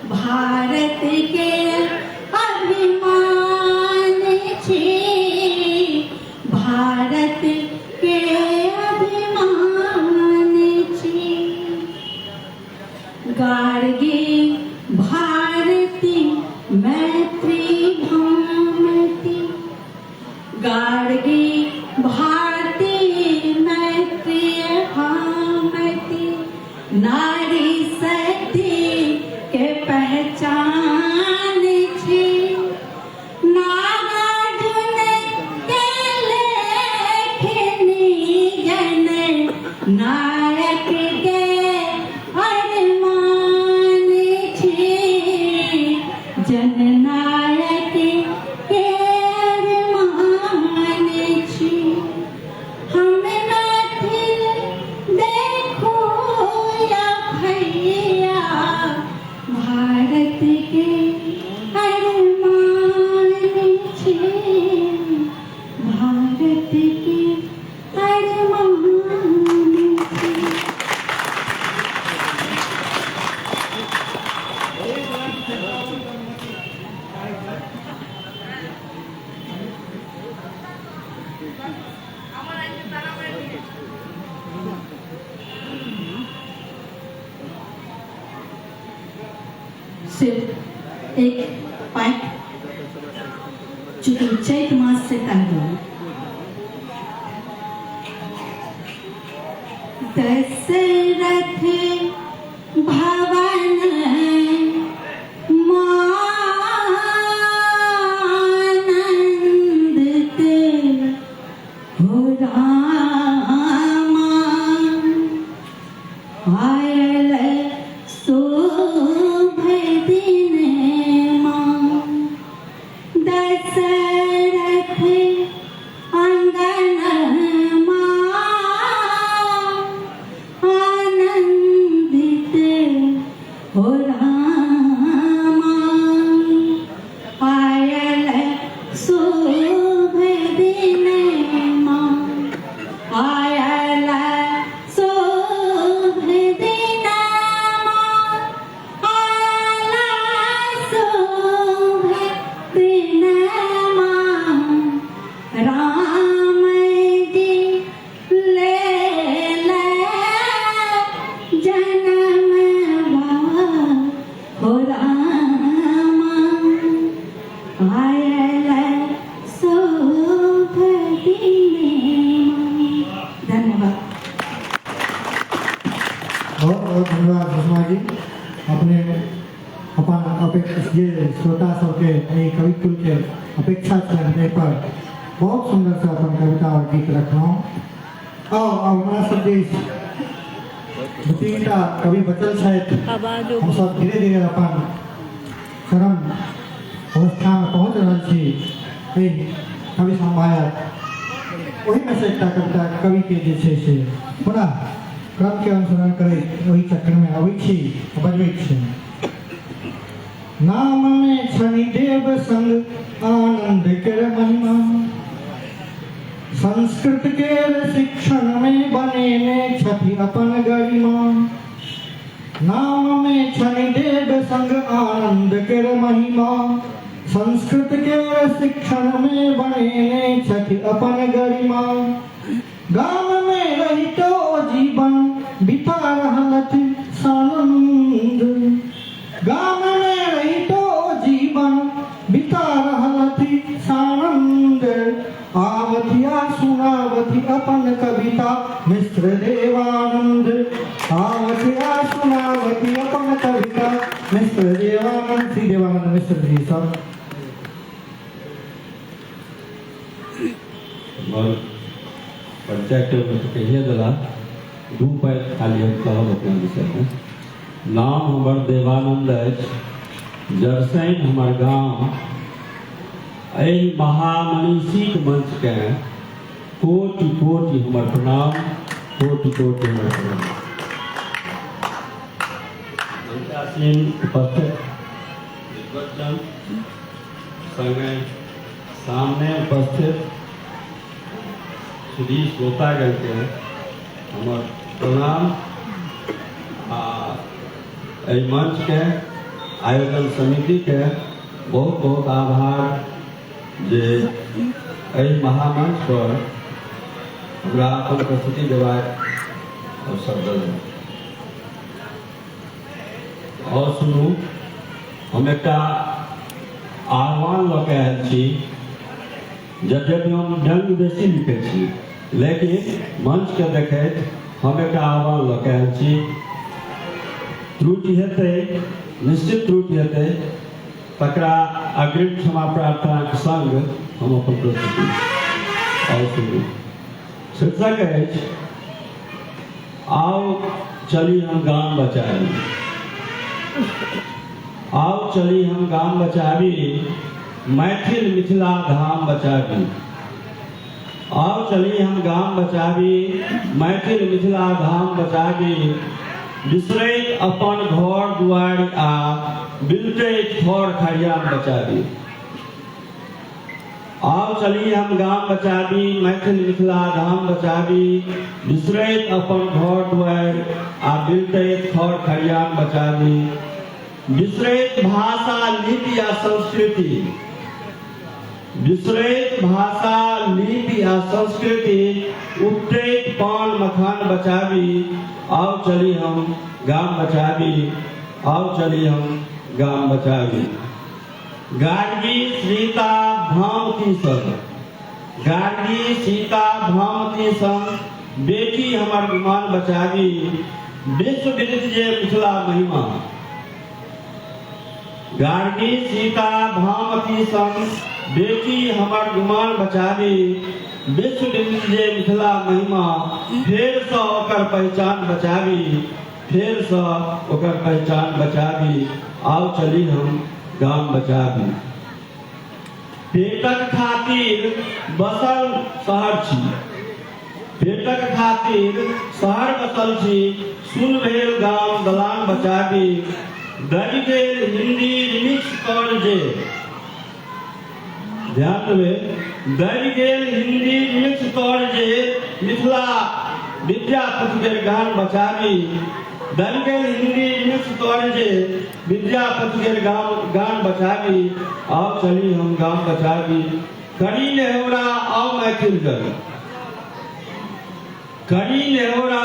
भारत के अभिमान छे, भारत के अभिमान छे। गार्गी भारती मैत्री भामती, गार्गी भारती मैत्री भामती, नारी सती के पहचान छे। नागार्जुन के लेखनी जन नायक के अरमान छे, जननायक के अरमान एक पाँच चूँकि चैत मास से ताहि दुआरे। दशरथ भवन मानंदित हो रामा, आयल शोभ दिन माँ। दशरथ अंगन आनंदित हो रामा, आयल शोभ दिन माँ, आयल शोभ दिन माँ, आयल शोभ दिन माँ। राम जी ले ले जन्म हो रामा, आयल शोभ दिन। धन्यवाद। बहुत बहुत धन्यवाद सुषमा जी। अपने अपन अपेक्षा जे श्रोता सबके एहि कवि कुल के अपेक्षा छलनि ताहि पर बहुत सुंदर से अपन कविता और गीत रखलहुँ। और हमरा सब जे दू तीन टा कवि बचल छथि, हम सब धीरे धीरे अपन चरम अवस्था में पहुँच रहल छी। एहि कवि सम्भायत ओहिमे से एकटा कविता कवि के जे छै से पुनः क्रम के अनुसरण करैत ओहि चक्र में अबै छी आ बजबै छी। नाम में छनि देव संग आनंद केर महिमा, संस्कृत केर शिक्षण में बनेने छथि अपन गरिमा। नाम में छनि देव संग आनंद केर महिमा, संस्कृत केर शिक्षण में बनेने छथि अपन गरिमा। गाम में रहितो जीवन बिता रहलथि सानंद, गाम में रहितो जीवन बिता रहलथि सानंद। आवथिया सुनावथि अपन कविता मिश्र देवानंद, आवथिया सुनावथि अपन कविता मिश्र देवानंद। श्री देवानंद मिश्र जी सब हमर परिचय के तऽ कहिए देला, दू पाइ खाली हम कहब अपना विषयमे। नाम हमर देवानंद अछि, जरसैन हमर गाँव। एहि महामनीषीक मंचके कोटि कोटि हमर प्रणाम, कोटि कोटि हमर प्रणाम। मंचासीन उपस्थित विद्वज्जन संगे सामने उपस्थित सुधी श्रोतागणके हमर प्रणाम। आ एहि मंचके आयोजन समितिके बहुत बहुत आभार जे एहि महामंच पर हमरा अपन प्रस्तुति देबाक अवसर देलनि। और सुनू, हम एकटा आह्वान लऽ के आयल छी। यद्यपि हम व्यंग्य बेसी लिखै छी, लेकिन मंचके देखैत हम एकटा आह्वान लऽ के आयल छी। त्रुटि हेतै, निश्चित त्रुटि हेतै, तकरा अग्रिम क्षमा प्रार्थनाके संग हम अपन प्रस्तुति और सुनू। शीर्षक अछि, आओ चली हम गाम बचाबी। आओ चली हम गाम बचाबी, मैथिल मिथिला धाम बचाबी। आओ चली हम गाम बचाबी, मैथिल मिथिला धाम बचाबी। बिसरैत अपन घर दुआरि आ बिलटैत खर खरियान बचाबी। आओ चली हम गाम बचाबी, मैथिल मिथिला धाम बचाबी। बिसरैत अपन घर दुआरि आ बिलटैत खर खरियान बचाबी। बिसरैत भाषा लिपि आ संस्कृति, बिसरैत भाषा लिपि आ संस्कृति, उपटैत पान मखान बचाबी। आओ चली हम गाम बचाबी, आओ चली हम गाम बचाबी। गार्गी सीता भामती संग, गार्गी सीता भामती संग बेटी हमर गुमान बचाबी, विश्व विदित जे मिथिला महिमा। गार्गी सीता भामती संग बेटी हमर गुमान बचाबी, विश्व विदित जे मिथिला महिमा, फेरसँ ओकर पहिचान बचाबी, फेरसँ ओकर पहिचान बचाबी, आउ चली हम गाम बचाबी। पेटक खातिर बसल शहर छी, पेटक खातिर शहर बसल छी, सुन भेल गाम दलान बचाबी, दबि गेल हिंदी रिमिक्स कर जे, ध्यान देबै, दबि गेल हिंदी रिमिक्स कर जे मिथिला विद्यापति के गान बचाबी, दबि गेल हिंदी रिमिक्स कर जे विद्यापति के गान बचाबी, आउ चली हम गाम बचाबी। करी नेहोरा आउ मैथिल जन, करी नेहोरा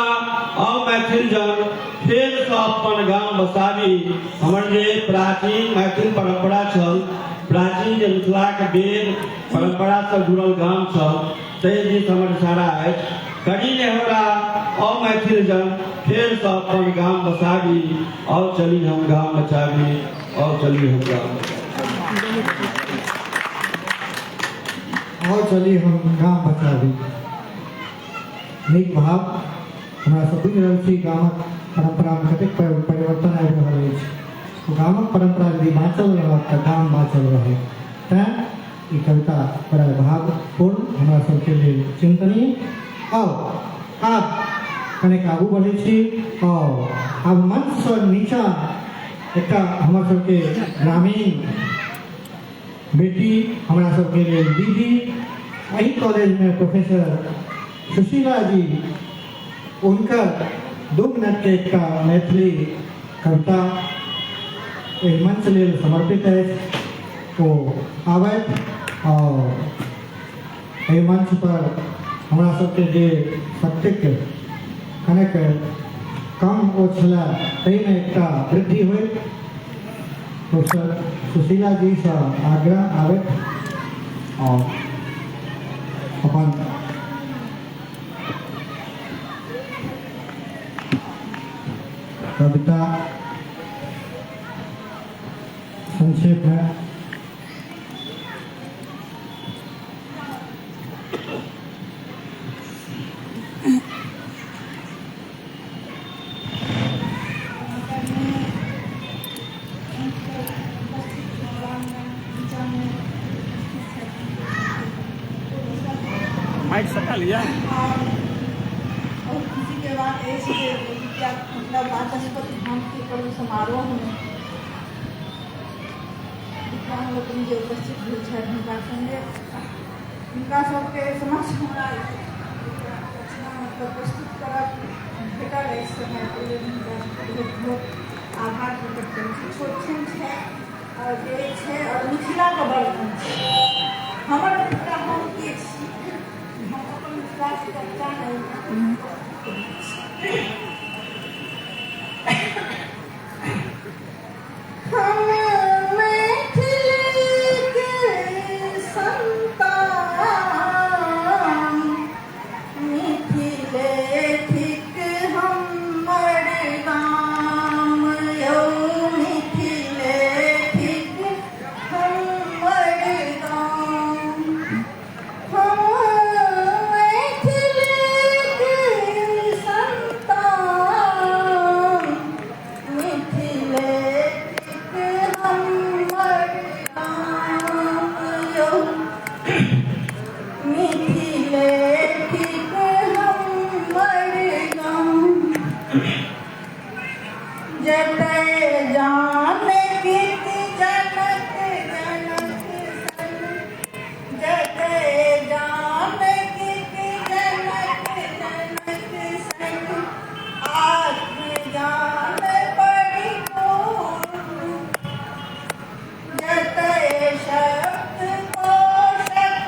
आउ मैथिल जन, फेरसँ अपन गाम बसाबी। हमर जे प्राचीन मैथिल परम्परा छल, प्राचीन जे मिथिलाके वेद परम्परासँ जुड़ल गाम छल, ताहि दिस हमर इशारा अछि। करी नेहोरा आउ मैथिल जन, फेरसँ अपन गाम बसाबी, आउ चली हम गाम बचाबी, आउ चली हम गाम बचाबी। आउ चली हम गाम बचाबी। नीक भाव हमरा सब बुझि रहल छी। गामक परम्परामे कतेक परिवर्तन आबि रहल अछि। गामक परम्परा यदि बाँचल रहत तऽ गाम बाँचल रहत। तैँ ई कविता बड़ा भावपूर्ण हमरा सबके लेल चिन्तनीय। आउ आब कनेक आगू बढ़ै छी और आब मंचसँ नीचा एकटा हमर सबके ग्रामीण बेटी, हमरा सबके लेल दीदी, एहि कॉलेजमे प्रोफेसर सुशीला जी, हुनकर 2 मिनटके एकटा मैथिली कविता एहि मंच लेल समर्पित अछि। ओ आबथि और एहि मंच पर हमरा सबके जे शक्तिक कनेक कम ओ छलए ताहिमे एकटा वृद्धि होइत। प्रोफेसर सुशीला जीसँ आग्रह, आबथि और अपन कविता संक्षेप में। माइक सटा लिया। बहुत खुशी के बात अछि जे विद्या मतलब वाचस्पति धाम के पर्व समारोह में विद्वान लोकनि जे उपस्थित भेल छथि, हुनका संगे हुनका सबके समक्ष हमरा रचना मतलब प्रस्तुत करब भेटल अछि समय, ओहि लेल हुनका बहुत बहुत आभार प्रकट करै छी। छोट छिन छै आओर जे छै आओर मिथिलाके बड़ छै। हमर मिथिला, हम के छी, हम अपन मिथिलाके पहचान। हम मैथिल के संतान, मिथिले थिक हमर गाम यौ, मिथिले थिक हमर गाम। हम मैथिल के संतान, मिथिले थिक हमर गाम यौ, मिथिले थिक हमर गाम। जतय जानकी जनक जनक सन, जतय जानकी जनक जनक सन आत्मज्ञान परिपूर्ण, जतय शब्द कोशक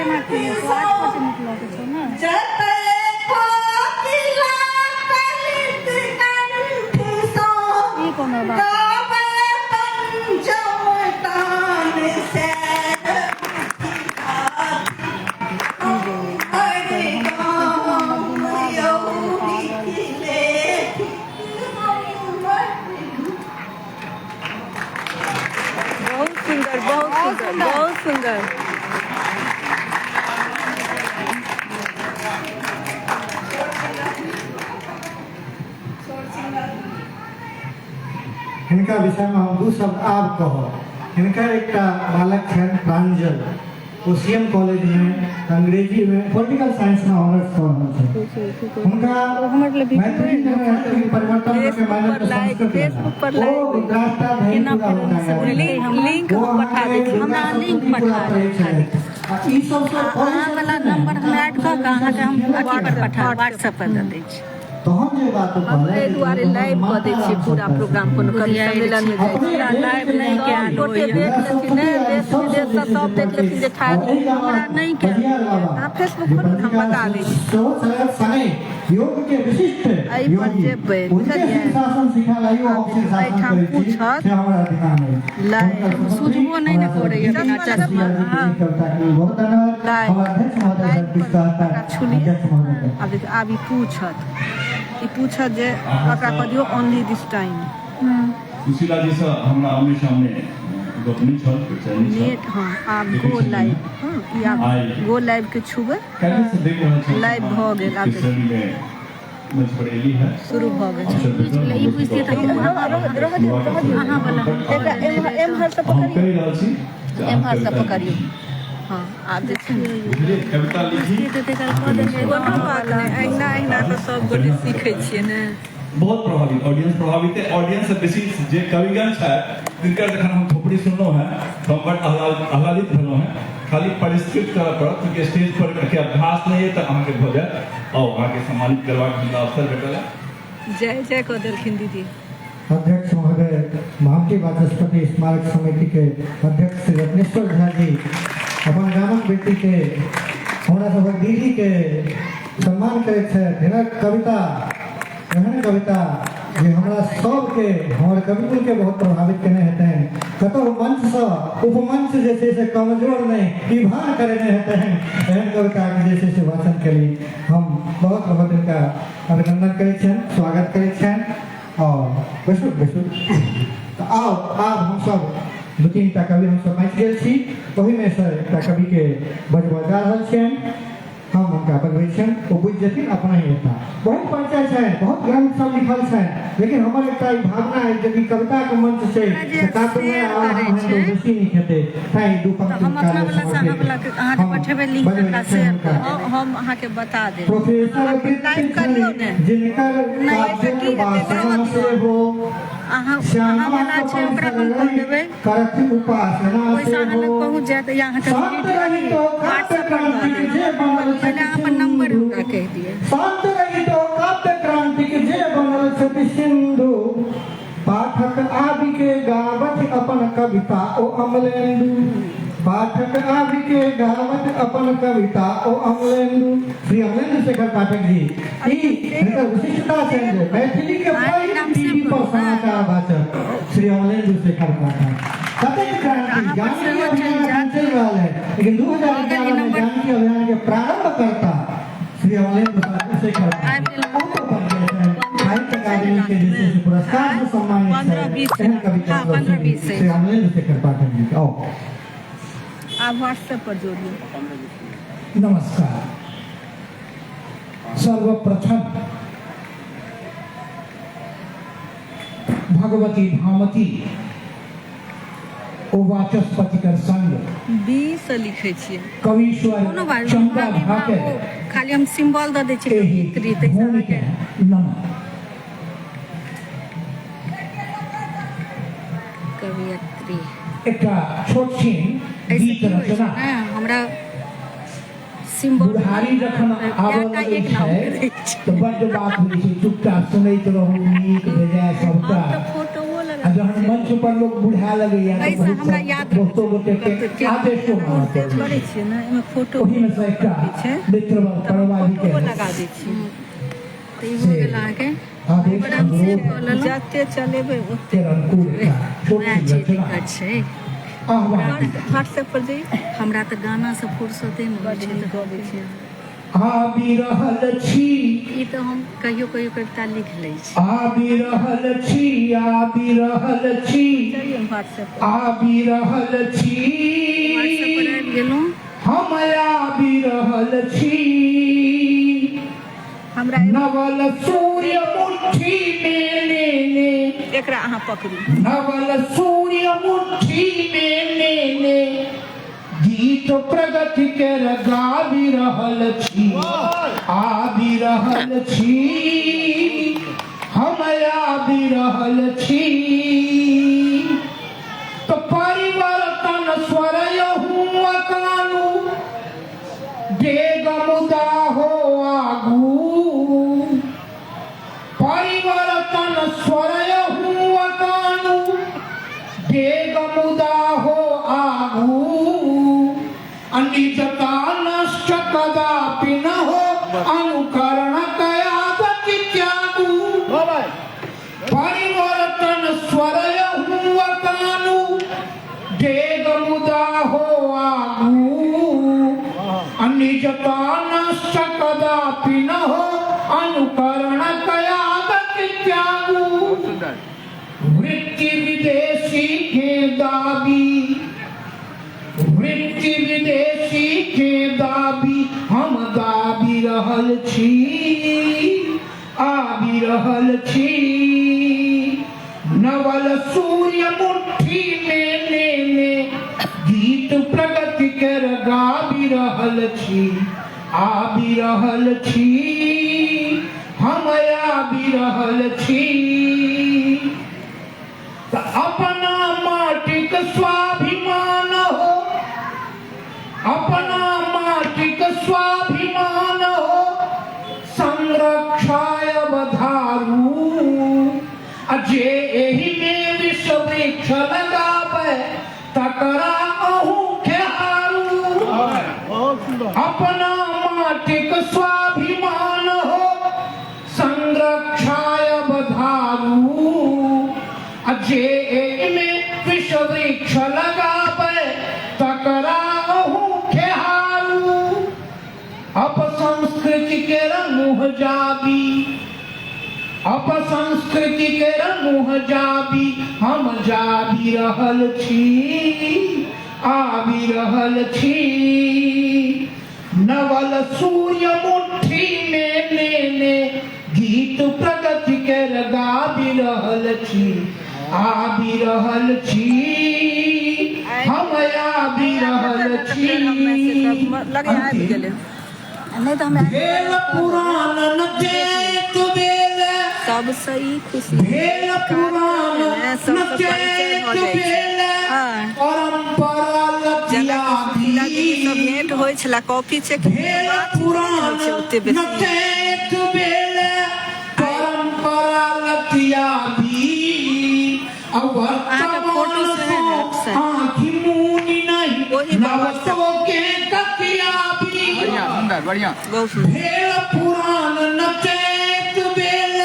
केना की हेतौ 8 बजे निकलऽ के छौ ने ई कोनो बात बहुत सुंदर, बहुत सुंदर, बहुत सुंदर। हिनका विषयमे हम दू शब्द आब कहब। हिनकर एकटा बालक छनि प्रांजल, ओ सी एम कॉलेजमे अंग्रेजीमे पॉलिटिकल साइंसमे ऑनर्स कऽ रहल छथि। हुनका मैथिली लेकिन परिवर्तन कऽ के माइनर पर लाइव, संस्कृत फेसबुक पर ओ लाइव रुद्राष्टाध्यायी केना पूरा फिल्म हुनका सब आयल। लिंक ओ हम पठा दै अहाँके छी। हमरा लिंक पूरा पठा पढ़ै देब। छथि आ ई सबसँ आ अहाँ वाला नंबर हम ऐड कऽ कऽ अहाँके हम अथी पर पठा व्हाट्सएप पर दऽ दै छी। तहन जे बात ओ हम कहलथि एहि दुआरे लाइव कऽ दै छियै पूरा प्रोग्राम, कोनो कवि सम्मेलनमे जाइ अपने छी पूरा लाइव नहि कयल गोटे होइए। देख लेथिन ने, देश विदेशसँ सब देख लेथिन जे ठाढ़। हमरा नहि कयल होइए। अहाँ फेसबुक खोलू ने, हम बता दै छी। योग के विशिष्ट एहि पर योगी जेबै, उनके बुझलियै? शीर्षासन सिखायल आइयो हम शीर्षासन एहिठाम करै छी पूछत। से हमरा ध्यान अछि। लाइव। हुनकर सुपुत्री सुझबो नहि ने हमरा करैए सबके बिना चश्मा। हँ। कविता के लेल बहुत धन्यवाद। लाइव। हमर अध्यक्ष महोदय लाइव सर किछु पर कहता। ओकरा छुलियै। अध्यक्ष महोदय। आब देखियौ, आब ई पूछत, ई पूछत जे ओकरा कऽ दियौ ओनली दिस टाइम। सुशीला जी से हमरा आमने सामने गप नहि छल, परिचय नहि छल। नेट, हँ, आब देखै गो छलियै। लाइव, हँ, ई आब आइ गो लाइव के छुबै। काल्हि से देख रहल छलहुँ लाइव भऽ गेल, आब के श्रेणी में मंच पर एली है। शुरू भऽ गेल। अवसर बुझि भेटल। गेलै, ई बुझतियै तऽ हम रहऽ दियौ, रहऽ दियौ। अहाँ वाला हम कऽ एकरा देने एम्हर रहितहुँ। एम्हरसँ हम पकड़ियौ। कहि रहल छी जे अहाँ एम्हरसँ कविता पकड़ियौ। लिखी। हँ, आब जे छै ने बुझलियै, कविता लिखी। बुझतियै तऽ एते काल कऽ देने कोनो रहितहुँ। बात नहि, अहिना अहिना तऽ सब गोटे सीखै छियै ने। बहुत प्रभावित, ऑडियंस प्रभावित है। ऑडियंस से बेसी जे कविगण छथि तिनकर जखन हम थोपड़ी सुनलहुँ हेँ तऽ हम बड़ आह्लादित भेलहुँ हेँ। खाली परिष्कृत करऽ पड़त, चूँकि स्टेज पर के अभ्यास नहि अइ तऽ अहाँके भऽ जायत। आउ, अहाँके सम्मानित करबाक हमरा अवसर भेटल है। जय जय कऽ देलखिन दीदी। अध्यक्ष महोदय, भामती वाचस्पति स्मारक समिति के अध्यक्ष श्री रत्नेश्वर झा जी अपन गामक बेटी के, हमरा सभक दीदी के सम्मान करैत छथि। हिनक कविता एहन कविता जे हमरा सबके, हमर कविकुल के बहुत प्रभावित केने हेतनि। कतहु मंचसँ उपमंच जे छै से कमजोर नहि, ई भान करेने हेतनि। एहन कविताके जे छै से वाचन केली, हम बहुत बहुत हिनका अभिनंदन करै छियनि, स्वागत करै छियनि। आओर बैसू बैसू। तऽ आउ, आब हमसब दू तीन टा कवि हमसब बाँचि गेल छी, ओहिमे सँ एकटा कविके बजबऽ जा रहल छियनि। हम हुनका बजबै छियनि, ओ बुझि जेथिन, अपना ही एता। बहुत परिचय छनि, बहुत ग्रंथ सब लिखल छनि, लेकिन हमर एकटा ई भावना अछि जे ई कविताके मंच छै हमरा जे तऽ काव्यमय शेयर आ करै एहन छै तऽ बेसी नीक हेतै, तैं ई दू तऽ पंक्ति हम हुनका अपना लेल वला से अहाँ समर्पित वला के अहाँके हम पठेबै लिंक बजबै तकरा छियनि शेयर हुनका। कऽ देबै। हम अहाँके बता देब। प्रोफेसर अहाँके वृत्ति लाइव करियौ ने। जिनकर नहि, एहिसँ की काव्यक हेतै? वासना रहऽ दियौ। सेहो अहाँ अहाँ श्यामा वला छै ओकरा हम कऽ देबै, करथि उपासना ओहिसँ अहाँ लग सेहो पहुँच जायत या अहाँके शांत वीडियो रही तो काव्य व्हाट्सएप पर दऽ क्रांति देब। जे बनल पहिले अहाँ अपन नंबर सिंधु हुनका कहि दिअ। शांत रही तो काव्य क्रांति के जे बनल छथि सिंधु, पाठक आबि के गाबथि अपन कविता ओ अमलेंदु, पाठक आबि के गाबथि अपन कविता ओ अमलेंदु। श्री अमलेंदु शेखर पाठक जी, ई हिनकर विशिष्टता छनि जे मैथिली के अहाँके पहिल नाम टीवी सेव पर करू। समाचार वाचक श्री अमलेंदु शेखर पाठक। कतेक क्रांति अहाँ पर जानकी सेहो चलि अभियान जायत। चलि रहल है, लेकिन भऽ गेल ई 2011 में नंबर। जानकी अभियान के प्रारंभ करता श्री अमलेंदु शेखर आबि गेल। बहुतो परिचय छनि। साहित्य अकादमी के जे छै से पुरस्कार से सम्मानित 15 छथि। 20 एहन कविता हँ, 15 20 श्री अमलेंदु शेखर पाठक जी, आओ। आब व्हाट्सएप पर जोड़ियौ। नमस्कार। सर्वप्रथम भगवती भामती ओ वाचस्पति कर संग बी से लिखै छियै। कवीश्वर कोनो बात नहि, चंदा हमरा झा के ओ खाली हम सिंबल दऽ दै छियै एहि कवियत्री, ताहिसँ भूमि अहाँके के नमन। कवियत्री एकटा छोट छिन एहिसँ गीत की होइ छै रचना। ने, हमरा सिंबल बुढ़ारी जखन आबऽ कएटा लगै एक नाम छै करै छै। तऽ बड्ड बात होइ छै, चुपचाप सुनैत रहू, नीक बेजाय हम सबटा। तऽ फोटोओ लगा आ जहन मंच पर लोग बुढ़ा लगैया तऽ एहिसँ बहुत हमरा याद रहत। बहुतो गोटे के आदेशो मानऽ तेज पड़ै करै छियै ने एहिमे फोटो ओहिमे सँ एकटा छै मित्रवर परवा जी के फोटो लगा दै छियै तऽ ई भऽ गेल अहाँके आदेश सेव कऽ लेलहुँ जते चलेबै ओते के अनुकूल एकटा छोट वएह छिन छै रचना दिक्कत छै आह्वान व्हाट्सएप पर जइयौ हमरा तऽ गानासँ फुर्सते नहि होइ छै बड तऽ नीक गबै छै आबि रहल छी ई तऽ हम कहियो कहियो कविता लिख लै छी आबि रहल छी आबि रहल छी चलियौ व्हाट्सएप पर आबि रहल छी व्हाट्सएप पर आबि गेलहुँ हम आबि रहल छी हमरा नवल सूर्य मुट्ठी में लेने एकरा अहाँ पकड़ू नवल सूर्य मुट्ठी में लेने गीत प्रगति के गाबि रहल छी आबि रहल छी हम आबि रहल छी तो परिवर्तन स्वर यहू अकानू डेग मुदा हो आगू परिवर्तन स्वर यहू अकानू डेग मुदा हो आगू अनिजता नष्ट कदापि न हो अनुकरण कयादति त्यागू परिवर्तन स्वर यहू अकानू डेग मुदा हो आगू अनिजता नष्ट कदापि न हो अनुकरण कयादति त्यागू वृत्ति विदेशी के दाबी वृत्ति विदेशी के दाबी हम दाबी रहल छी आबि रहल छी नवल सूर्य मुट्ठी में लेने गीत प्रगति कर गाबि रहल छी आबि रहल छी हम आबि रहल छी तऽ अपना माटिक स्वाभिमान हो अपना माटिक स्वाभिमान हो संरक्षाय अवधारू आ जे एहि में विष वृक्ष लगाबै तकरा अहूँ खेहारू अपना माटिक स्वाभिमान हो संरक्षाय बधारू आ जे एहिमे विष वृक्ष लगाबै तकरा अहूँ खेहारू अपसंस्कृति के मुँह जाबी अपसंस्कृति के मुँह जाबी हम जाबी रहल छी आबि रहल छी नवल सूर्य मुट्ठी में लेने गीत प्रगति के गाबि रहल छी आबि रहल छी हम आबि रहल छी लगे आबि गेलै नहि तऽ हमरा भेल पुरान नचैत बेल सबसँ ई खुशी भेल पुरान सबसँ परिचय नचैत भऽ जाइ छै बेल हँ परम्परा जेना कि सुशीला दीदी लतियाबी सँ भेंट होइ छला कॉफी चेक भेल बात नहि पुरान होइ छै ओते बेसी नचैत बेल परम्परा लतियाबी आ अहाँके फोटो वर्तमान सेहो हैत सो से आँखि मुनि नहीं ओही पर व्हाट्सएप नवतो के कतियाबी बढ़िया सुंदर बढ़िया बहुत सुन्दर भेल पुरान नचैत बेल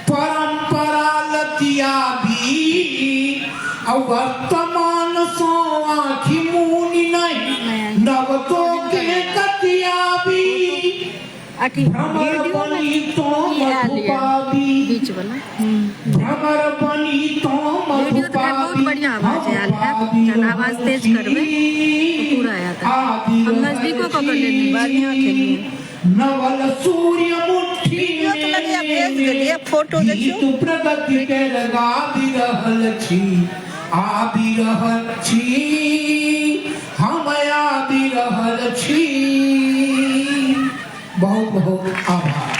परम्परा लतियाबी आ वर्तमान सो आँखि मुनि नहीं नवतो के कतियाबी अथी भ्रमर वीडियो मे बनी तो ई आयल यऽ मधुपाबी बीच वाला भ्रमर बनी तो वीडियो तऽ खैर बहुत मधुपाबी बढ़िआँ आवाज हम आयल हैत पाबी जहन आवाज रहल तेज छी करबै तऽ पूरा आयत आबि हम रहल नजदीको कऽ छी कऽ लेने छी बढ़िआँ केलियै नवल सूर्य मुट्ठी वीडियो तऽ में लगैया भेज लेने देलियै फोटो देखियौ गीत प्रगति के गाबि रहल छी आबि रहल छी हम आबि रहल छी बहुत बहुत आभार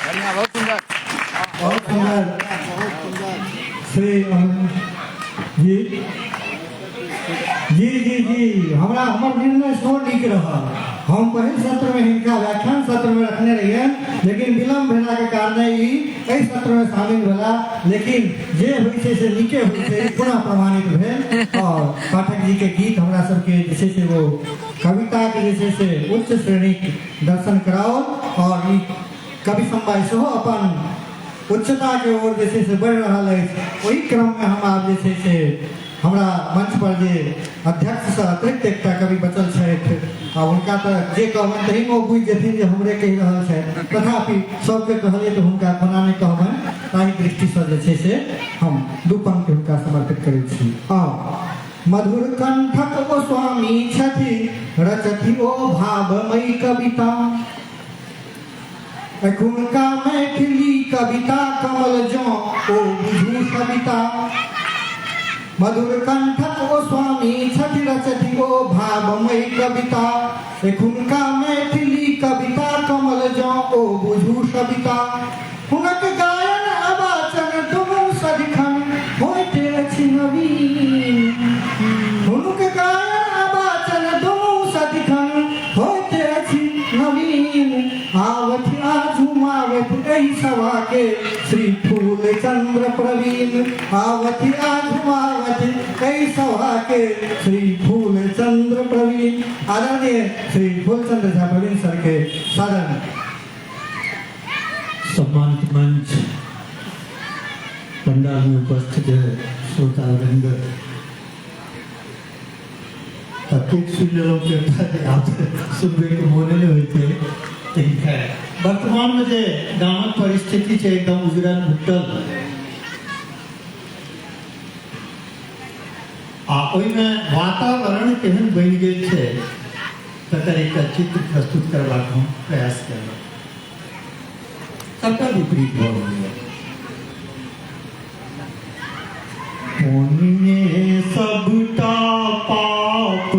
बढ़िया बहुत सुंदर बहुत सुंदर श्री अरुण जी जी जी जी हमरा हमर निर्णय सेहो नीक रहल। हम पहिल सत्र में हिनका व्याख्यान सत्र में रखने रहियनि, लेकिन विलम्ब भेला के कारण ई एहि सत्र में शामिल भेला, लेकिन जे होइ छै से नीके होइ छै, पुनः प्रमाणित भेल। और पाठक जी के गीत हमरा सबके जे छै से ओ कविता के जे छै से उच्च श्रेणी दर्शन कराओल और ई कवि समवाय सेहो अपन उच्चता के ओर जे छै से बढ़ि रहल अछि। ओहि क्रम में हम आब जे छै से हमरा मंच पर जे अध्यक्ष से अतिरिक्त एकटा कवि बचल छथि आ हुनका तऽ जे कहबनि तहीमे ओ बुझि जेथिन जे हमरे कहि रहल छथि, तथापि सबके कहलियै तऽ हुनका कोना नहि कहबनि, ताहि दृष्टिसँ जे छै से हम दू पंक्ति हुनका समर्पित करै छी। आ मधुर कंठक ओ स्वामी छथि, रचथि ओ भावमयी कविता, एखुनका मैथिली कविता कमल जँ ओ बुझू सविता, मधुर कंठक ओ स्वामी छथि, रचथि ओ भावमयी कविता, एखुनका मैथिली कविता कमल जँ ओ बुझू सविता, हुनक गायन अवाचन दुनू सदिखन होइते अछि नवीन, हुनक गायन अवाचन दुनू सदिखन होइते अछि नवीन, आवथि आ झुमावथि एहि सभा के श्री फूल चंद्र प्रवीण, आवथि आ झुमावथि एहि सभा के श्री फूल चंद्र प्रवीण। आदरणीय श्री फूलचंद्र झा प्रवीण सर के सादर सम्मानित मंच पंडाल में उपस्थित श्रोता वृंद, ततेक सुनि लेलहुँ कि आब सुनबैके मोने नहि होइत छै। लेकिन खैर वर्तमानमे जे गामक परिस्थिति छै एकदम उजड़ल भुटल आ ओहिमे वातावरण केहन बनि गेल छै तकर एकटा चित्र प्रस्तुत करबाक हम प्रयास केलहुँ। सबटा विपरीत भऽ गेलैए। पुण्य सबटा पाप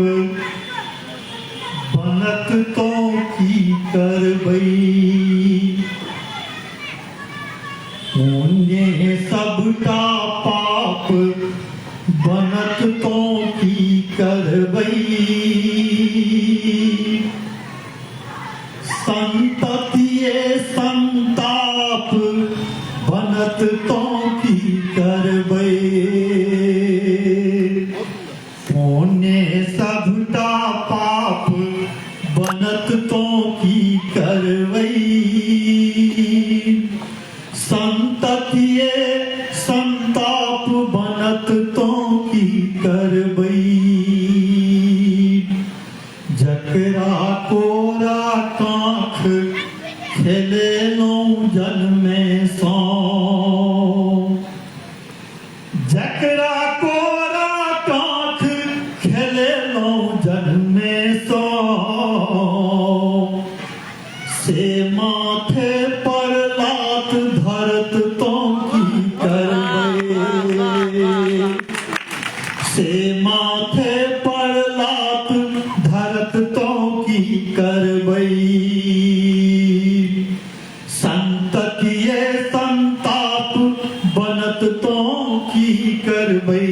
बनत तो की करबै, पुण्य सबटा पाप बनत तो की करबै, संततिये संताप बनत तो की करबै, पुण्य सबटा पाप बनत तो की करबै, संततिये संताप बनत तो की करबै, जकरा कोरा काँख खेलेलहुँ जन्मे सँ, जकरा कोरा काँख खेलेलहुँ जन्मे सँ, से माथे पर लात धरत तो की करबै, से माथे पर लात धरत तो की करबै, संततिये संताप बनत तो की करबै,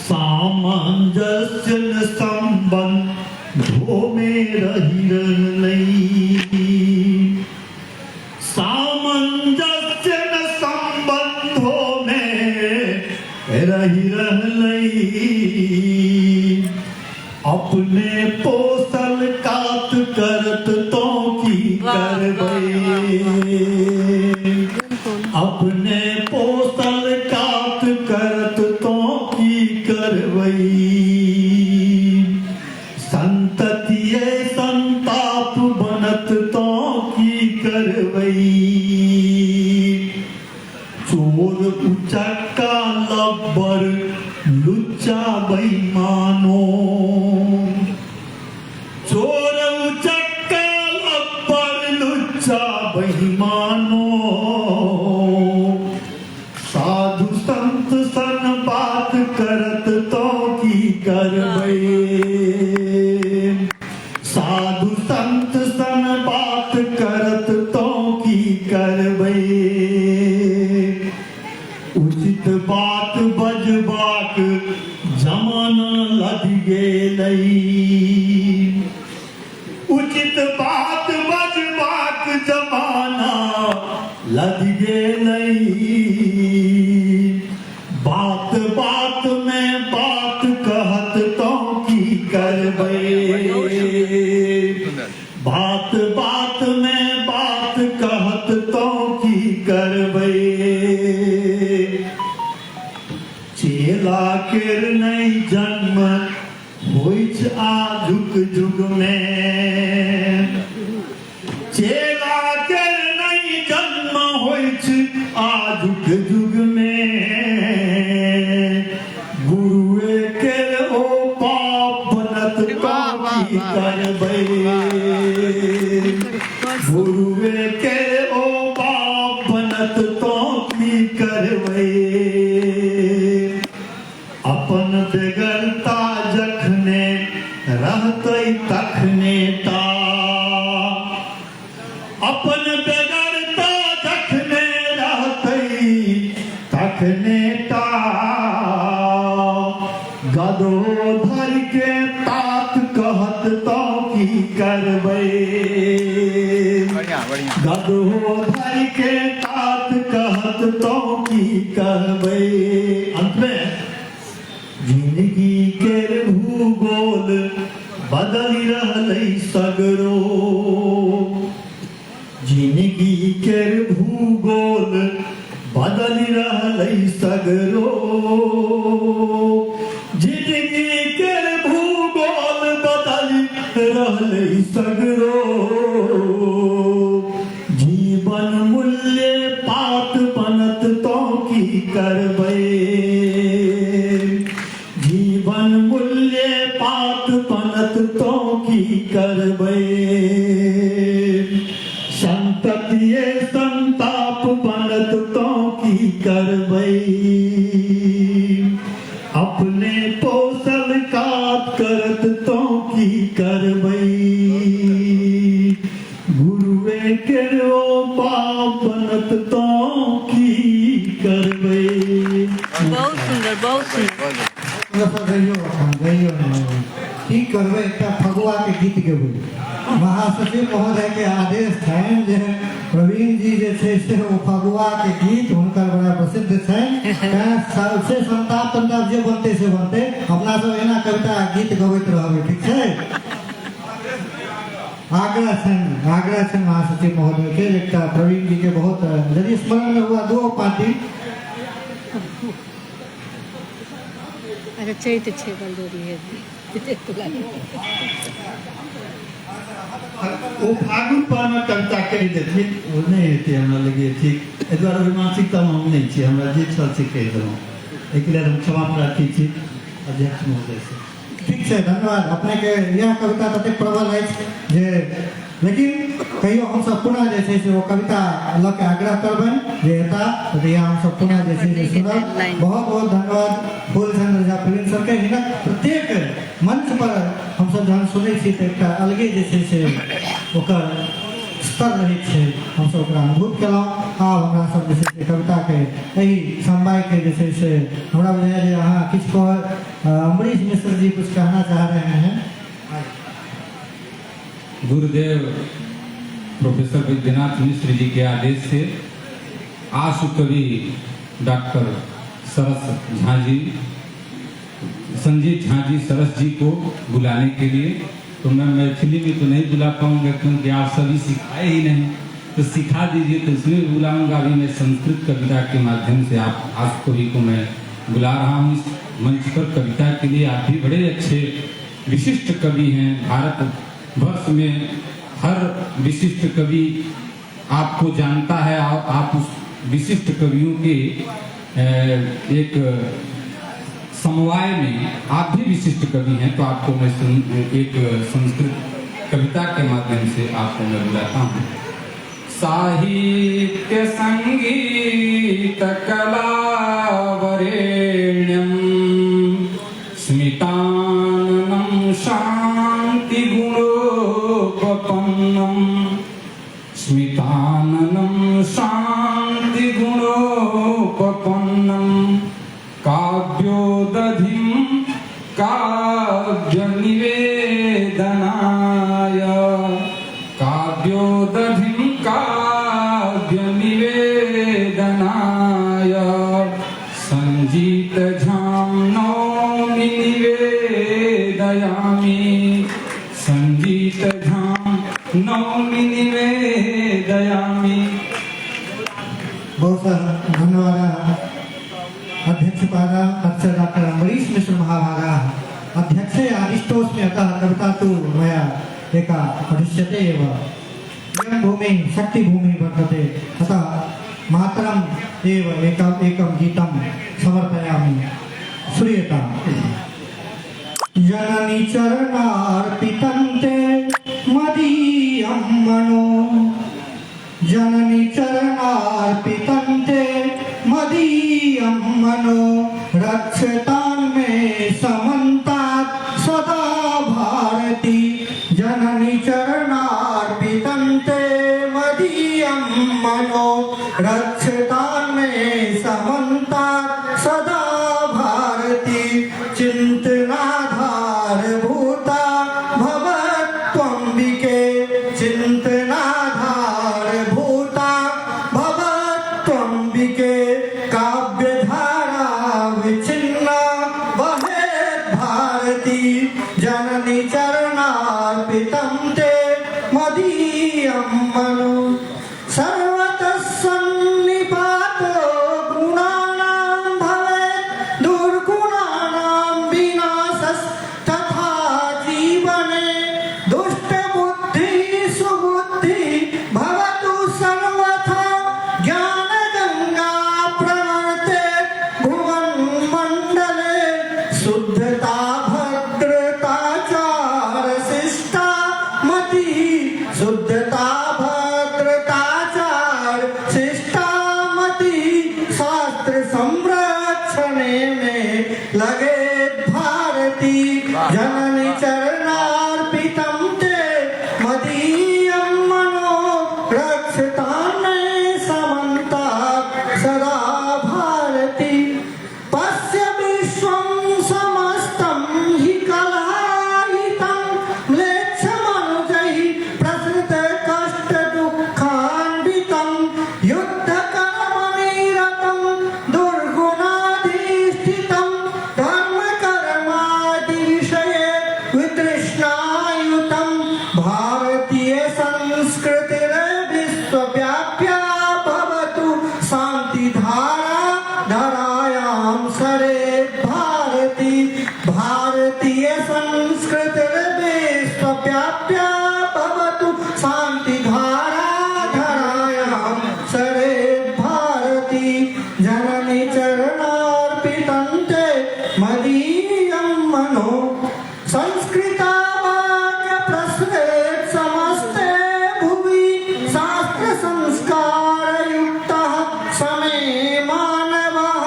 सामंजस्य न संबंधों में रहि रहलै, सामंजस्य न संबंधों में रहि रहलै, अपने पोसल कात करत तो की करबै, अपने पोसल कात करत तो की करबै, संततिये संताप बनत तो की करबै, चोर उचक्का लब्बर लुच्चा बेईमानो, चोर उचक्का लब्बर लुच्चा बेईमानो, साधु संत सन बात करत तो की करबै, साधु संत सन बात करत तो की करबै, उचित बात बजबाक जमाना लदि गेलै, लदि गेलै। बात बात में बात कहत तो की करबै, बात बात में बात कहत तो की करबै। चेला केर नहि जन्म होइछ आजुक युग में, चेला केर नहि जन्म होइछ आजुक युग में। गुरुए केर ओ पाप बनत तो की करबै, गुरुए केर ओ पाप बनत तो की करबै। अपन बेगरता जखने रहतै तखने ता, अपन बेगरता जखने रहतै तखने ता। गदो धर के तात कहत तो की करबै, गदो धर के तात कहत तो की करबै। अंत में जिंदगी केर भूगोल बदलि रहलै सगरो, जिंदगी केर भूगोल बदलि रहलै सगरो, जिंदगी केर भूगोल बदलि रहलै सगरो। जीवन मूल्य पात बनत तो की करबै, जीवन मूल्य पात बनत तो की करबै। संततिये संताप बनत तो की करबै, अपने पोसल कात करत तो की करबै। गुरुए केर ओ पाप बनत तो की करबै। बहुत सुंदर, बहुत सुंदर। गइयो की करबै, एकटा फगुआ के गीत गेबै। महासचिव महोदय के आदेश छनि जे प्रवीण जी जे छै से ओ फगुआ के गीत हुनकर बड़ा प्रसिद्ध छनि, तैं से संताप तंताप जे बनतै से बनतै, अपना सब एना कविता गीत गबैत रहबै, ठीक छै। आग्रह छनि, आग्रह छनि महासचिव महोदय के एकटा प्रवीण जी के बहुत यदि स्मरण में हुआ दो पार्टी। अच्छा चैत छै बलदोरी है। ओ फागुन पर में कविता कहि देथिन ओ नहि हेतै हमरा लगे ठीक, एहि दुआरे ओहि मानसिकतामे हम नहि छी, हमरा जे छल से कहि देलहुँ, एहिके लेल हम क्षमा प्रार्थी छी अध्यक्ष महोदयसँ। ठीक छै, धन्यवाद अपने के। यह कविता ततेक प्रबल अछि जे लेकिन कहियो हमसब पुनः जे छै से ओ कविता लऽ के आग्रह करबनि जे एता, तऽ इएह हमसब पुनः जे छै से सुनब। बहुत बहुत धन्यवाद फूलचंद्र झा प्रवीण सर के। हिनक प्रत्येक मंच पर हमसब जहन सुनै छी तऽ एकटा अलगे जे छै से ओकर स्तर रहै छै, हमसब ओकरा अनुभूत केलहुँ। आब हमरा सब जे छै से कविता के एहि समवाय के जे छै से हमरा बुझाइए जे अहाँ किछु कह, अम्बरीश मिश्र जी कुछ कहना चाह रहे हैं। गुरुदेव प्रोफेसर विद्यानाथ मिश्र जी के आदेश से आशु कवि डॉक्टर सरस झा जी, संजीत झा जी सरस जी को बुलाने के लिए, तो मैं मैथिली में तो नहीं बुला पाऊंगा क्योंकि आप सभी सिखाए ही नहीं, तो सिखा दीजिए तो इसमें भी बुलाऊंगा। अभी मैं संस्कृत कविता के माध्यम से आप आशु कवि को मैं बुला रहा हूँ इस मंच पर कविता के लिए। आप भी बड़े अच्छे विशिष्ट कवि हैं, भारत वर्ष में हर विशिष्ट कवि आपको जानता है और आप उस विशिष्ट कवियों के एक समवाय में आप भी विशिष्ट कवि हैं, तो आपको मैं एक संस्कृत कविता के माध्यम से आपको मैं बुलाता हूँ। साहित्य संगीत कला वरेण्यम स्मिताननं शांति गुणोपपन्नम, स्मिताननं शांति गुणोपपन्नम काव्योदधिं काव्य निवेदनाय, काव्योदधिं काव्य निवेदनाय। झां नौमि निवेदयामि। संजीत झां नौमि निवेदयामि। बहुत धन्यवादः अध्यक्षपादः अत्र डॉक्टर अम्बरीश मिश्र महाभागाः। अध्यक्षे आदिष्टोऽस्मि, अतः कविता तु मया एका पठिष्यते एव। इयं भूमिः शक्तिभूमिः वर्तते, अतः मातरम् एव एकम् एकं गीतं समर्पयामि। श्रूयताम्। जननि चरणार्पितं ते मदीयं मनो, जननि चरणार्पितं ते मदीयं मनो, रक्षतां मे समन्तात् सदा भारती। जननि चरणार्पितं ते मदीयं मनो, रक्षतां मे समन्तात् सदा भारती। चिन्तनाधार भूता भवत्वम्बिके, चिन्तनाधार भूता भवत्वम्बिके, काव्यधारा विच्छिन्ना वहेत् भारती। जननि चरणार्पितं ते मदीयं मनो, सर्वतः सन्निपातो गुणानां भवेत्, दुर्गुणानां विनाशस्तथा जीवने। दुष्टबुद्धि सुबुद्धि भवतु सर्वथा, ज्ञानगङ्गा प्रवर्तेत् भुवन मण्डले। शुद्धता भद्रताचार शिष्टा मति, शुद्धता भद्रताचार शिष्टा मति, शास्त्र संरक्षणे में लगे भारती। जननि चरणार्पितं ते मदीयं मनो, रक्षतां मे समन्तात् सदा भारती। पश्य विश्वं समस्तं हि कलायितं, म्लेच्छमनुजैः प्रसृतकष्टदुःखान्वितं, युद्धकर्मनिरतं दुर्गुणाधिष्ठितं, धर्मकर्मादिविषये वितृष्णायुतं। भारतीय संस्कृतिर्विश्वव्याप्या भवतु, शान्तिधारा धरायां सरे भारती। भारतीय संस्कृतिर्विश्वव्याप्या भवतु, शान्तिधारा धरायां सरे भारती। जननि चरणार्पितं ते मदीयं मनो, संस्कृता वाक्य प्रसरेत् समस्ते भुवि, शास्त्र संस्कारयुक्तः समे मानवः,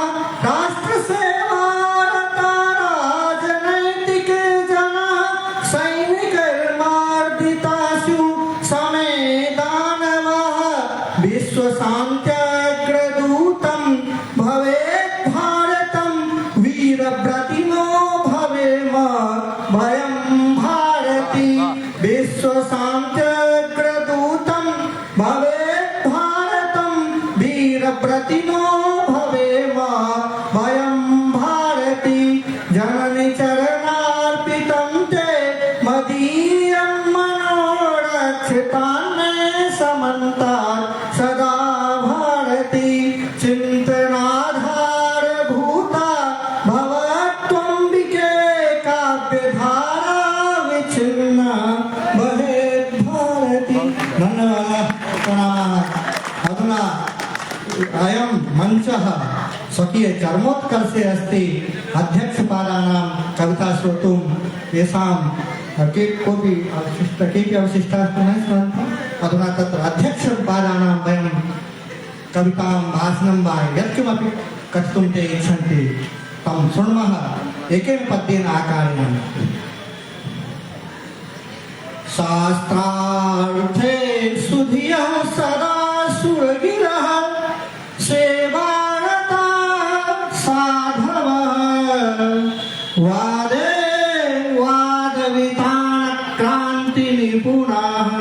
राष्ट्र सेवारता राजनैतिक जनाः, सैनिकैर्मार्दितासु समे दानवः। विश्वशान्त्यग्रदूतं भवेत् भारतं, वीरव्रतिनो भवेम वयं भारती। विश्वशान्त्यग्रदूतं भवेत् भारतं, वीरव्रतिनो भवेम वयं भारती। जननि चरणार्पितं ते मदीयं मनो, रक्षतां मे समन्तात् सदा भारती। चिन्तनाधार भूता भवत्वम्बिके, काव्यधारा विच्छिन्ना वहेत् भारती। धन्यवादः, प्रणामाः। अधुना अयं मञ्चः स्वकीय चर्मोत्कर्षे अस्ति। अध्यक्षपादानां कविता श्रोतुं येषां के कोऽपि अवशिष्ट केपि अवशिष्टाः न सन्ति। अधुना तत्र अध्यक्षपादानां वयं कवितां भाषणं वा यत्किमपि कथितुं ते इच्छन्ति तं शृण्मः एकेन पद्येन आकारेण। शास्त्रार्थे सुधियः सदा सुरगिरः, सेवारताः साधवः, वादे वादवितान क्रान्ति निपुणाः,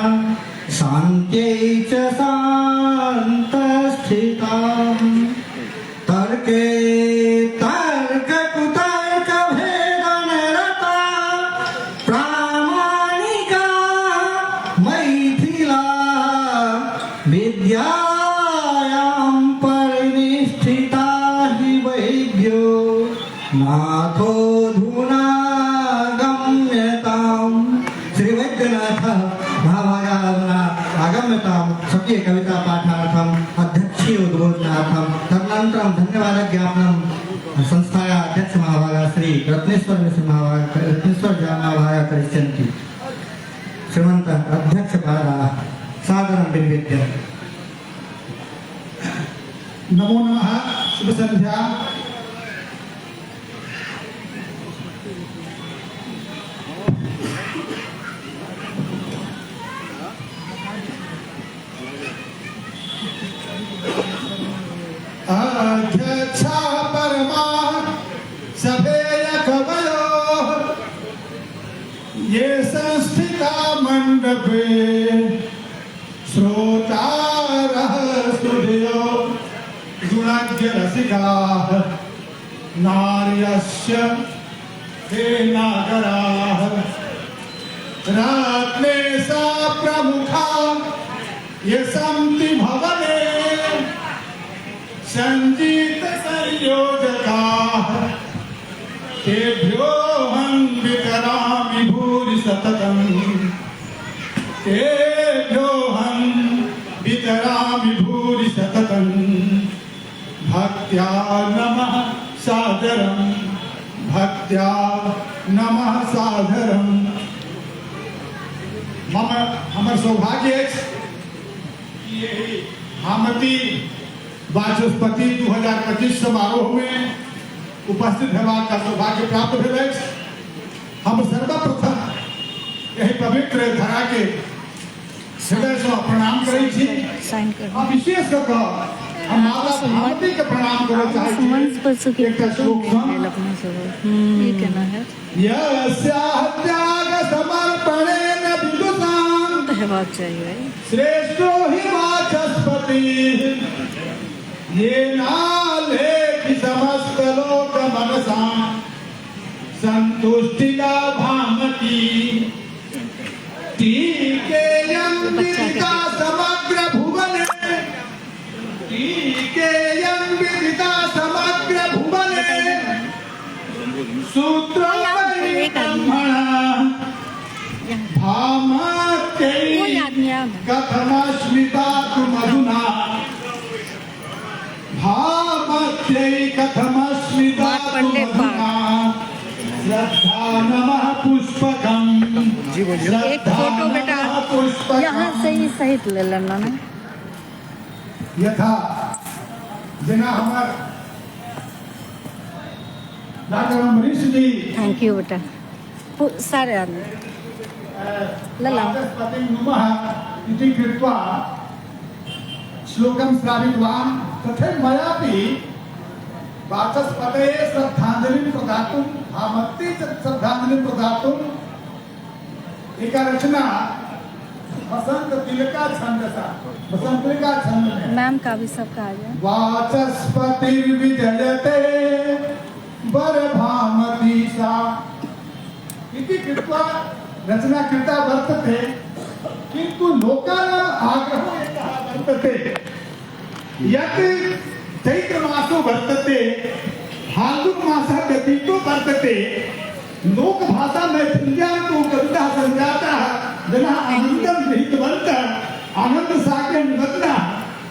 शान्त्यै च शान्तस्थिताः। तर्के तर्ककुतर्कविशारदाः, अथोऽधुना गम्यताम्। श्री वैद्यनाथ महाभागाधुना आगम्यतां स्वकीय कविता पाठार्थम् अध्यक्षीय उद्बोधनार्थं तदनन्तरं धन्यवाद ज्ञापनं संस्थाया अध्यक्ष महाभागा श्री रत्नेश्वर मिश्र महाभाग रत्नेश्वर झा महाभागा करिष्यन्ति। श्रीमन्तः अध्यक्ष भागाः सादरं विनिवेद्य। नमो नमः। शुभ संध्या। अध्यक्षा परमा सभेय कवयो ये संस्थिता मंडपे श्रोतारः सुधियो गुणज्ञ रसिकाः नार्यस्य हे नागराः रत्ने सा प्रमुखा ये सन्ति भवने संजीत संयोजकाः तेभ्योऽहं वितरामि भूरि सततम् तेभ्योऽहं वितरामि भूरि सततम् भक्त्या नमः सादरं भक्त्या नमः सादरं। मम हमर सौभाग्य अछि कि यही भामती वाचस्पति 2025 समारोह में उपस्थित हेबाक सौभाग्य प्राप्त भेल अछि। हम सर्वप्रथम यही पवित्र धरा के हृदय से प्रणाम करै छी आ विशेष कऽ कऽ हम माता भामती के प्रणाम करऽ चाहै छी। मंच पर से एकटा श्लोक सँ ई केना हैत? यस्याः त्याग समर्पणेन विदुषां तऽ हेबाक चाही। श्रेष्ठो हि वाचस्पति ये नालेखि समस्त लोक मनसा संतुष्टिदा भामती टीकेयं विदिता समग्र भुवने टीकेयं विदिता समग्र भुवने सूत्र ब्रह्मणा भामत्यै कथमस्मिता मधुना भामत्यै कथमस्मिता मधुना श्रद्धा नमः पुष्पकम्। एक फोटो बेटा यहाँ से ही सहित ले लेना ना। यथा जेना हमर doctor Amrish ji thank you बेटा सारे आदमी लला वाचस्पतिं नुमः इति कृत्वा श्लोकं श्रावितवान् तथैव मयापि वाचस्पतये श्रद्धाञ्जलिं प्रदातुं भामती च श्रद्धाञ्जलिं प्रदातुम् एका रचना वसंत तिलका छंदसा वसंत तिलका छंद में मैम का भी सबका आ जाए। वाचस्पतिर्विजयते वरभामती सा इति कृत्वा रचना कृता वर्तते किन्तु लोकानाम् आग्रहो एकः वर्तते यत् चैत्रमासो वर्तते फाल्गुनमासः व्यतीतो वर्तते लोकभाषा मैथिल्यां तु कविताः सञ्जाताः जनाः आनन्दं गृहीतवन्तः आनन्दसागरे निमग्नाः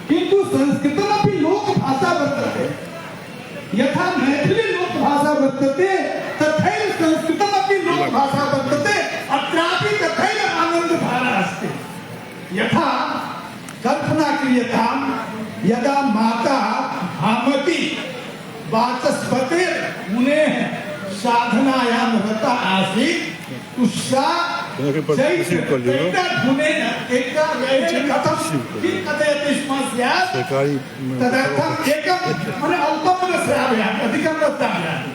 किन्तु संस्कृतमपि लोकभाषा वर्तते यथा मैथिली लोकभाषा वर्तते तथैव संस्कृतमपि लोकभाषा वर्तते अत्रापि तथैव आनन्दधारा अस्ति। यथा कल्पना क्रियतां यदा माता भामती वाचस्पतिर् मुनेः साधनायां रता आसीत् सा कथं किं कथयति स्म स्यात् तदर्थम् एकं मने अल्पं न श्रावयामि अधिकं न श्रावयामि।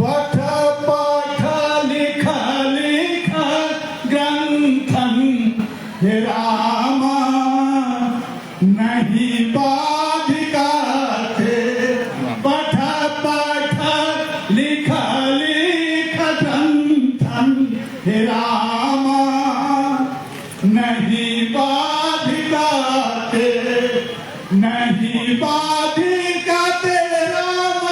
पठ पाठ लिख लिख ग्रंथं हे राम नहीं बाधिका थे पठ पाठ लिख लिख ग्रंथं हे राम नहीं बाधिका थे नहीं बाधिका ते राम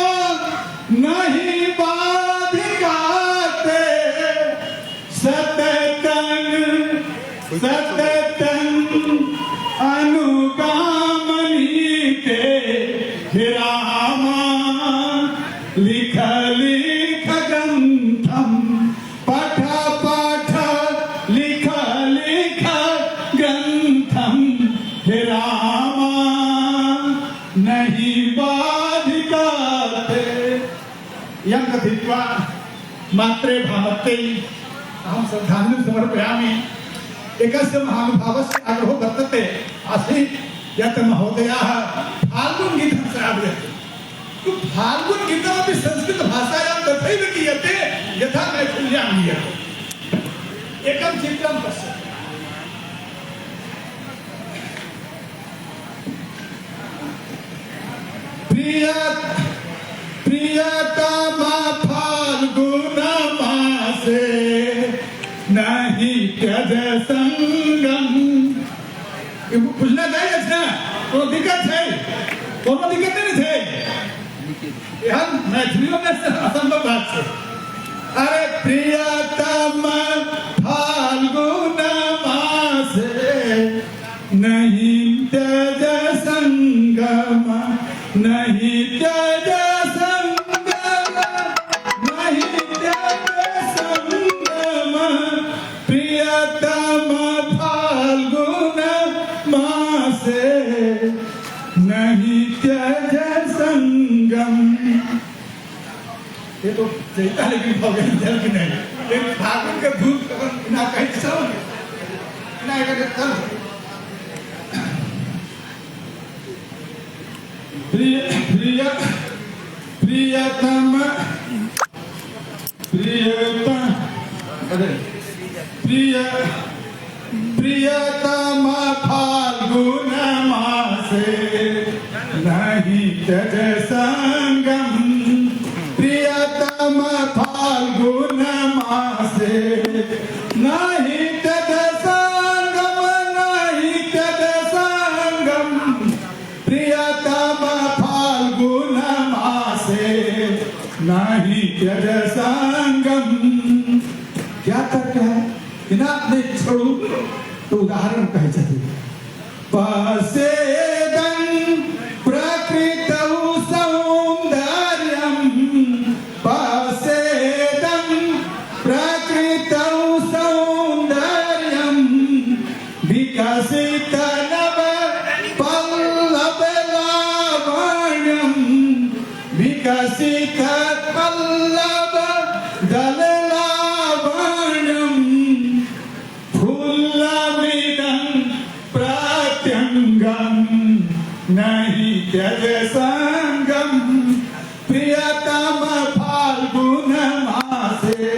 सततं अनुगामनी ते रामा लिख लिख ग्रंथम पठ पठ लिख लिख ग्रंथम हे रामा नहीं बाधिकाते। यं कथित्वा मात्रे भामत्यै अहं श्रद्धाञ्जलिं समर्पयामि। एकस्य महानुभावस्य आग्रहो वर्तते आसीत् यत् महोदयाः फाल्गुन गीतं श्रावयन्ति। तो फाल्गुन गीतमपि संस्कृतभाषायां तथैव गीयते यथा मैथिल्यां गीयते। एकं चित्रं पश्यतु। प्रियतमा फाल्गुन मासे नहीं त्यज संगम। बुझना चाहिए ना, कोनो दिक्कत है? कोनो दिक्कत नहीं छै। एहन मैथिलियों में असंभव बात है। अरे प्रियतम फाल्गुन मासे नहीं त्यज संगम, नहीं त्यज संगम, नहीं त्यज संगम प्रियतम फाल्गुन मासे नहीं त्यज संगम। ये तो चलता लेकिन जल की नहीं, एक फागुन के धूप ना कहीं सब ना चल। प्रिय प्रिय प्रियतम प्रियतम अरे प्रिय प्रियतम फाल्गुन मासे नहीं त्यज संगम, प्रियतम फाल्गुन मासे नहीं त्यज संगम, नहीं त्यज संगम प्रियतम फाल्गुन मासे नहीं त्यज संगम। क्या तर्क है? बिना नहीं छोड़ू तो उदाहरण कहे छथि। पसेदं प्रकृतौ सौन्दर्यं, पसेदं प्रकृतौ सौन्दर्यं विकसित नव पल्लव लावण्यं, विकसित पल्लव दल लावण्यं फुल्लमिदं प्रत्यङ्गं नहीं त्यज संगम प्रियतम फाल्गुन मासे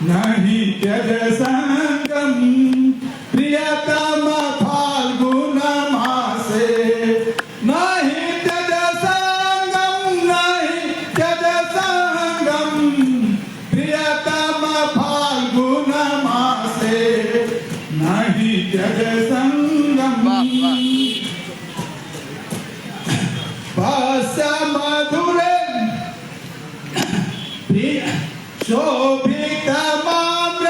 नहीं त्यज संगम प्रियतम फाल्गुन मासे नहीं त्यज संगम, नहीं त्यज संगम प्रियतम फाल्गुन मासे नहीं त्यज संगम। पश्य मधुर प्रिय शोभित माम्र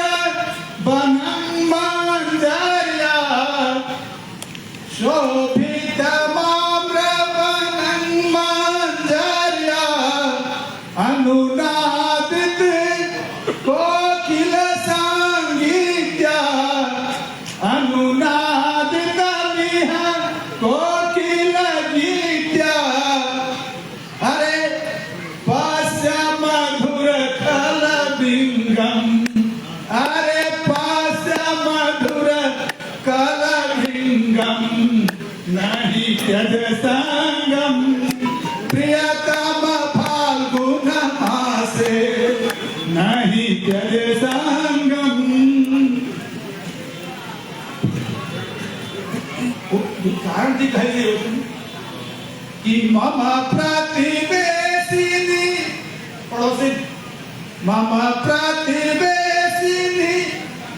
वनं मंजर्या, शोभित माम्र वनं मंजर्या अनुनादित कोकिल संगीत्या, अनुनादित मिह कोकिल गीत्या। अरे पश्य मधुर कलबिंगम, अरे पश्य मधुर कलबिंगम नहीं त्यज संगम प्रियतम फाल्गुन मासे नहीं त्यज संगम। कारण जी कहे कि मम प्रतिवेशिनी पड़ोसी, मम प्रतिवेशिनी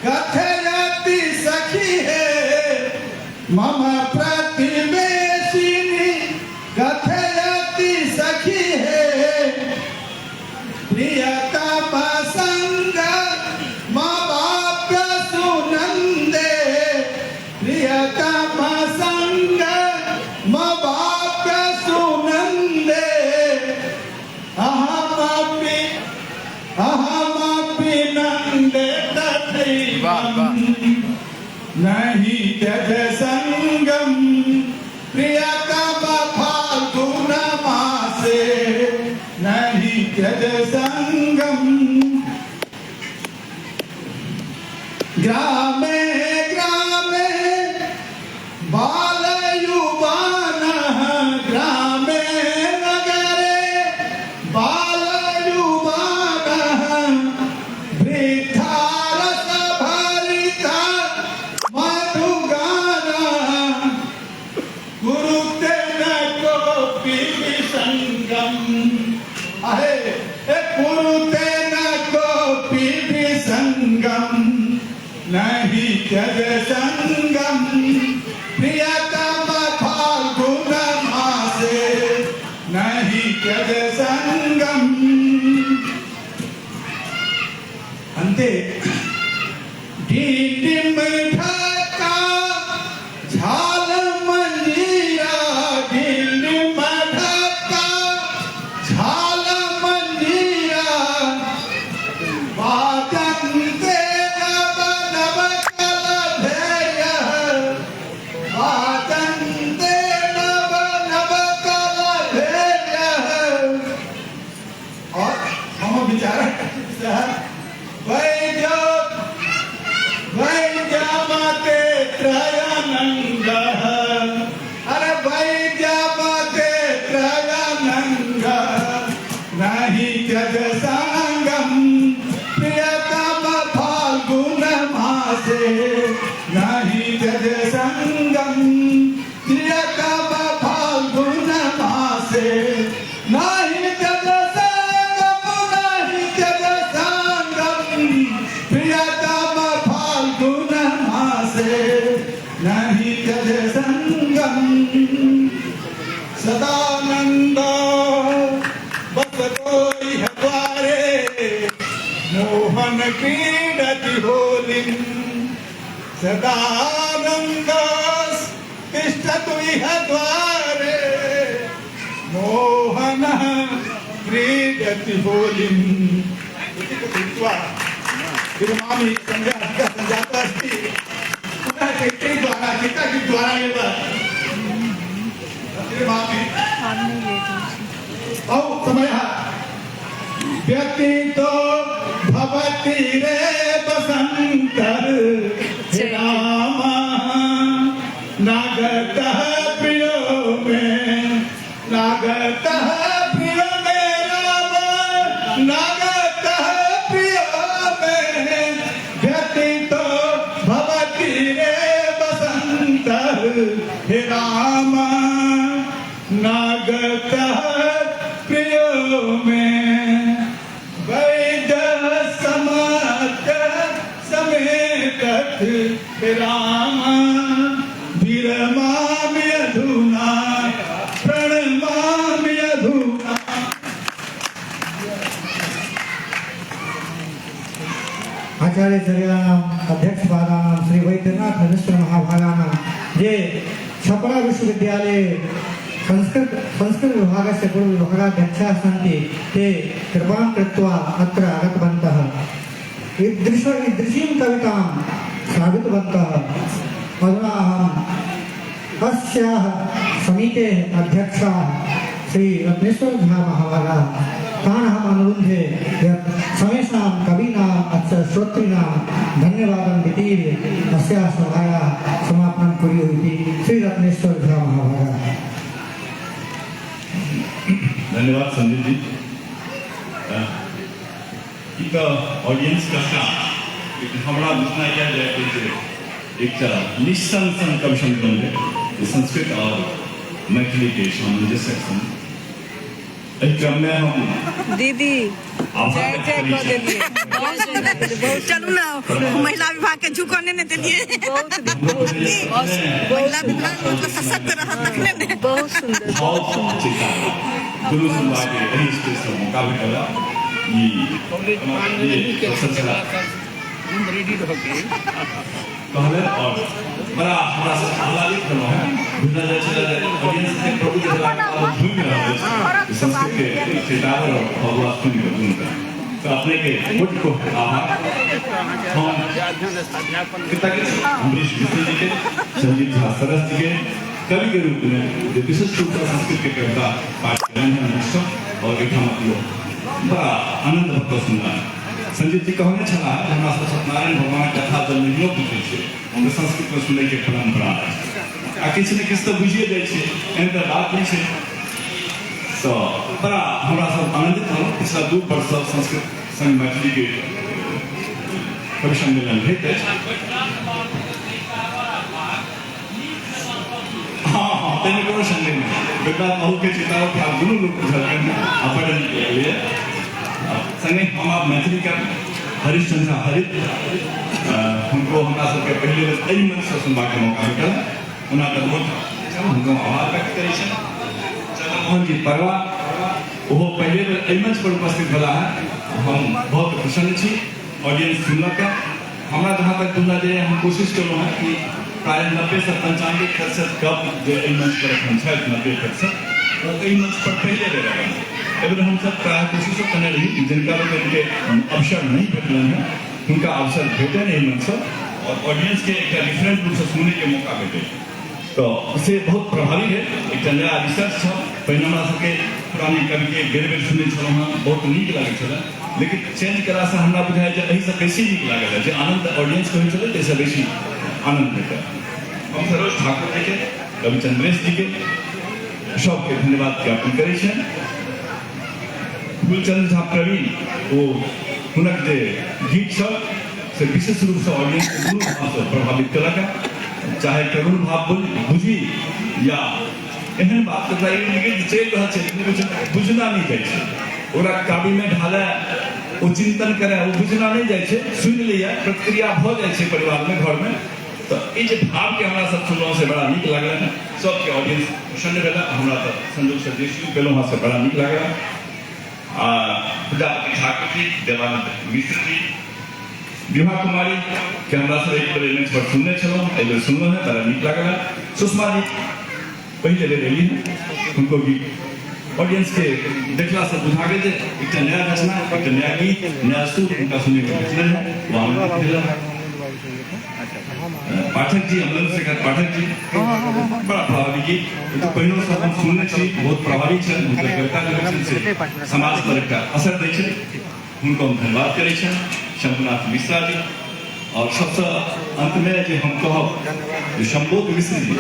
कथयति सखी है, मम प्रतिवेशिनी कथयति सखी है प्रियतम संग मवाप्य सुनंदे, नहीं त्यज संगम प्रियतम फाल्गुन मासे नहीं त्यज संगम। ग्रामे ग्रामे बाल युवानः ग्रामे नगरे बाल युवानः वृद्धारस भरिता मधुगानः कुरुते न कोऽपि विसंगम। आहे ए कुरुते न कोऽपि विसंगम नहीं त्यज संगम प्रियतम फाल्गुन मासे नहीं त्यज संगम। अंते डिंडिम ढका झाल मंजीरा डिंडिम ढका झाल मंजीरा वाजन्ते नव नव कलभेयः वाजन्ते नव नव कलभेयः। और मम विचारः सः वैद्य वैद्यमते त्रयनङ्गः अरे वैद्यमते त्रयनङ्गः नहीं त्यज संगम प्रियतम फाल्गुन मासे नहीं त्यज संगम प्रियतम फाल्गुन मासे नहीं त्यज संगम नहीं त्यज संगम प्रियतम फाल्गुन मासे नहीं त्यज संगम। सदानंद बस कोई द्वारे मोहन क्रीडति होलिं सदानंद तिष्ठतु इह द्वारे मोहन क्रीडति होलिं। इति कृत्वा विरमामि। संध्या सञ्जाता अस्ति। पुनः चैत्री द्वारा चैता के द्वारा एव विरमामि। औ समयः व्यतीतो भवति रे बसंतर राम नागतः प्रियो में नागतः प्रियो में राम नागतः प्रियो में व्यतीतो भवति रे बसंतर हे राम नागतः प्रियो में वैद्य समात समेत राम विरमामि अधुना प्रणमामि अधुना। आचार्य चर्याणाम अध्यक्ष पादानाम श्री वैद्यनाथ मिश्र महाभागानाम जे छपरा विश्वविद्यालये संस्कृत संस्कृत विभागस्य पूर्व विभागाध्यक्षाः सन्ति ते कृपां कृत्वा अत्र आगतवन्तः। ईदृशीं कवितां श्रावितवन्तः। अधुना अहम् अस्याः समितेः अध्यक्षाः श्री रत्नेश्वर झा महाभागाः तान् अहम् अनुरुन्धे यत् समेषां कवीनाम् अत्र श्रोतॄणां धन्यवादं वितीर्य अस्याः सभायाः समापनं कुर्युः इति श्री रत्नेश्वर झा महाभागाः। धन्यवाद संदीप जी। ई तऽ ऑडियंस कहता लेकिन हमरा बुझना यह जाए जे एकटा निस्संसन कवि सम्मेलन भेल संस्कृत और मैथिली के सामंजस्यक संग। एहि क्रम में हम दीदी जय जय कऽ देलियै। चलू ना महिला विभाग के झुकने नहि देलियै। महिला विभाग मतलब सशक्त रहत तखने ने। बहुत सुंदर बहुत दुनू सुनबाके एहि स्टेज पर मौका भेटल। ई कहले और बड़ा हमरा सब आह्लादित भेलहुँ हेँ। बुझना जाइ छलै जे ऑडियंस के प्रभु के घूमि रहल अछि संस्कृत के चेतावर और फगुआ सुनि कऽ दुनूटा। तो अपने के कोटि कोटि आभार। हम कृतज्ञ छी अम्बरीश मिश्र जी के, संजीव झा सरस जी के, कवि के रूप में जे विशिष्ट रूप से संस्कृत के कविता पाठ केलनि हेँ मंच सँ और एहिठाम लोक बड़ा आनंद भऽ कऽ सुनलनि। संजीव जी कहने छलाह जे हमरा सब सत्यनारायण भगवानक कथा जब नहियो बुझै छियै तऽ संस्कृत में सुनैके परंपरा अछि आ किछु ने किछु तऽ बुझिए जाइ छै, एहन तऽ बात नहि छै। तऽ बड़ा हमरा सब आनंदित भेलहुँ। पिछला 2 वर्षसँ संस्कृत संग मैथिलीके कवि सम्मेलन होइत अछि। हाँ हाँ, ताहिमे कोनो संदेह नहि। बेटा अहूके चेतावत आब दुनू लोक बुझलकनि आ बड्ड नीक लगलैए। संगे हम आब मैथिली के हरिश्चंद्र हरित हुनको हमरा सबके पहिले बेर एहि मंचसँ सुनबाक मौका भेटल। ओना तऽ बहुत हुनको आभार व्यक्त करै छनि। चंद्रमोहन जी परवा ओहो पहिले बेर एहि मंच पर उपस्थित भेला है, हम बहुत प्रसन्न छी। ऑडियंस सुनलक है। हमरा जहाँ तक बुझना जाइए हम कोशिश केलहुँ हेँ कि प्रायः 90 से 95% कवि जे एहि मंच पर एखन छथि, 90% ओ एहि मंच पर पहिले बेर अयलनि। एहि बेर हमसब प्रायः कोशिशो केने रही कि जिनका लोकनिके अवसर नहि भेटलनि हेँ हुनका अवसर भेटनि एहि मंचसँ और ऑडियंसके एकटा डिफरेंट रूपसँ सुनैके मौका भेटै, तऽ से बहुत प्रभावी भेल। एकटा नया रिसर्च छल। पहिने हमरा सबके पुराने कविके बेर बेर सुनै छलहुँ हेँ, बहुत नीक लागै छलै, लेकिन चेंज केलासँ हमरा बुझाइ जे एहिसँ बेसी नीक लागल है, जे आनंद ऑडियंसके होइ छलै ताहिसँ बेसी आनंद भेटल। हम सरोज ठाकुर जीके, कवि चंद्रेश जीके सबके धन्यवाद ज्ञापन करै छियनि। फूलचंद्र झा प्रवीण ओ हुनक जे गीत छल से विशेष रूपसँ ऑडियंसके दुनू भावसँ प्रभावित केलक है, चाहे करुण भाव बुझी या एहन बात तऽ गीत चलि रहल छै लेकिन बुझना नहि जाइ छै, ओकरा काव्यमे ढालै ओ चिंतन करै ओ बुझना नहि जाइ छै, सुनि लैए, प्रतिक्रिया भऽ जाइ छै परिवारमे घरमे। तऽ ई जे भावके हमरा सब सुनलहुँ से बड़ा नीक लागल, सबके ऑडियंस प्रसन्न भेल। हमरा तऽ संजोगसँ जे शुरू केलहुँ हँ से बड़ा नीक लागल। आ प्रजापति ठाकुर जी, देवानंद मिश्र जी, विभा कुमारी के हमरा सब एक बेर मंच पर सुनने छलहुँ, एहि बेर सुनलहुँ हेँ, बड़ा नीक लागल। सुषमा जी पहिले बेर एली हँ, हुनको गीत ऑडियंस के देखला से बुझा गेल जे एकटा नया रचना, एकटा नया गीत, नया सुर हुनका सुनैके भेटलनि हेँ, ओ आनंदित भेल। पाठक जी, अमलेंद्र शेखर पाठक जी, बड़ा प्रभावी गीत, तऽ पहिनो से हम सुनने छी, बहुत प्रभावी छनि। हुनकर कविता जे होइ छनि से समाज पर एकटा असर दै छै, हुनको हम धन्यवाद करै छियनि। शंभुनाथ मिश्रा जी, और सबसँ अंतमे जे हम कहब जे शंभोध मिश्र जी,